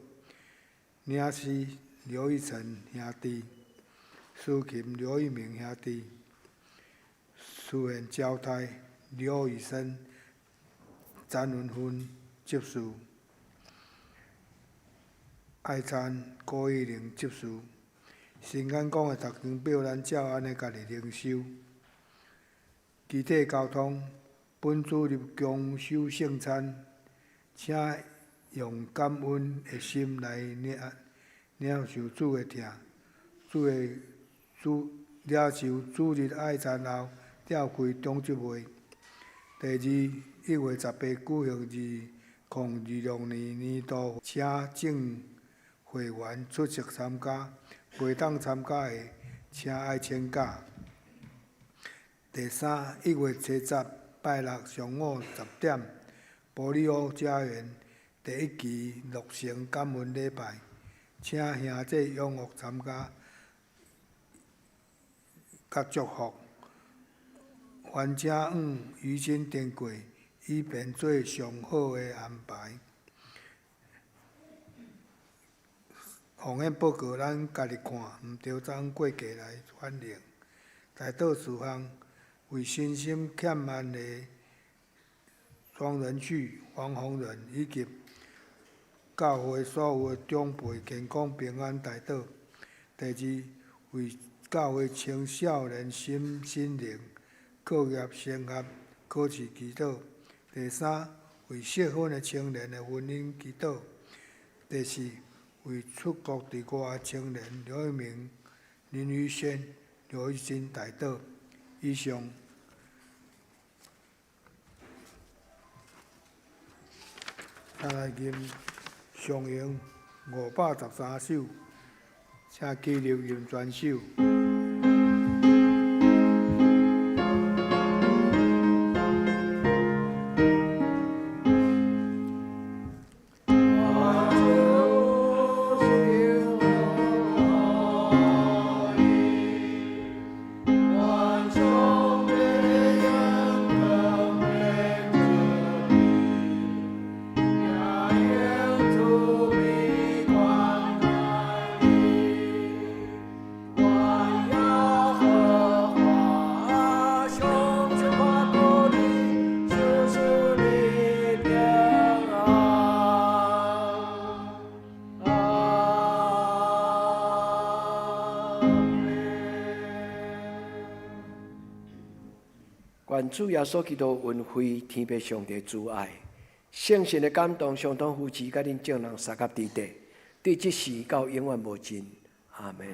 領師劉玉成兄弟、司琴劉玉明兄弟、司獻焦太劉宇生、詹文芬執事、愛餐郭玉玲執事。新眼光的讀經表，咱照按呢家己靈修。肢體交通，本主日公守聖餐，請用感恩的心來領領受主的疼。主的主領受主日愛餐後，召開長執會。第二，1月18舉行2026年年度，請眾會員出席參加，袂當參加的，請愛請假。第三，1月70拜六上午10點，玻璃屋家園第一期落成感恩禮拜，請兄弟踴躍參加，佮祝福。煩請往余親登記，以便做上好的安排。風險報告咱家己看，毋著怎過價來反映。代禱事項，為身心欠安的莊仁旭、黃宏仁以及教會所有的長輩健康平安代禱。第二，為教會青少年心心靈、課業、升學、考試祈禱。第三，為適婚的青年的婚姻祈禱。第四，為出國佇外的青年劉一鳴、林宇軒、劉玉珍代禱。以上。咱來吟上詠513首，請起立吟全首。我主耶穌基督恩惠，天父上帝慈愛，聖神的感動，相當扶持，佮恁眾人相佮佇底，對這時到永遠無盡。阿門。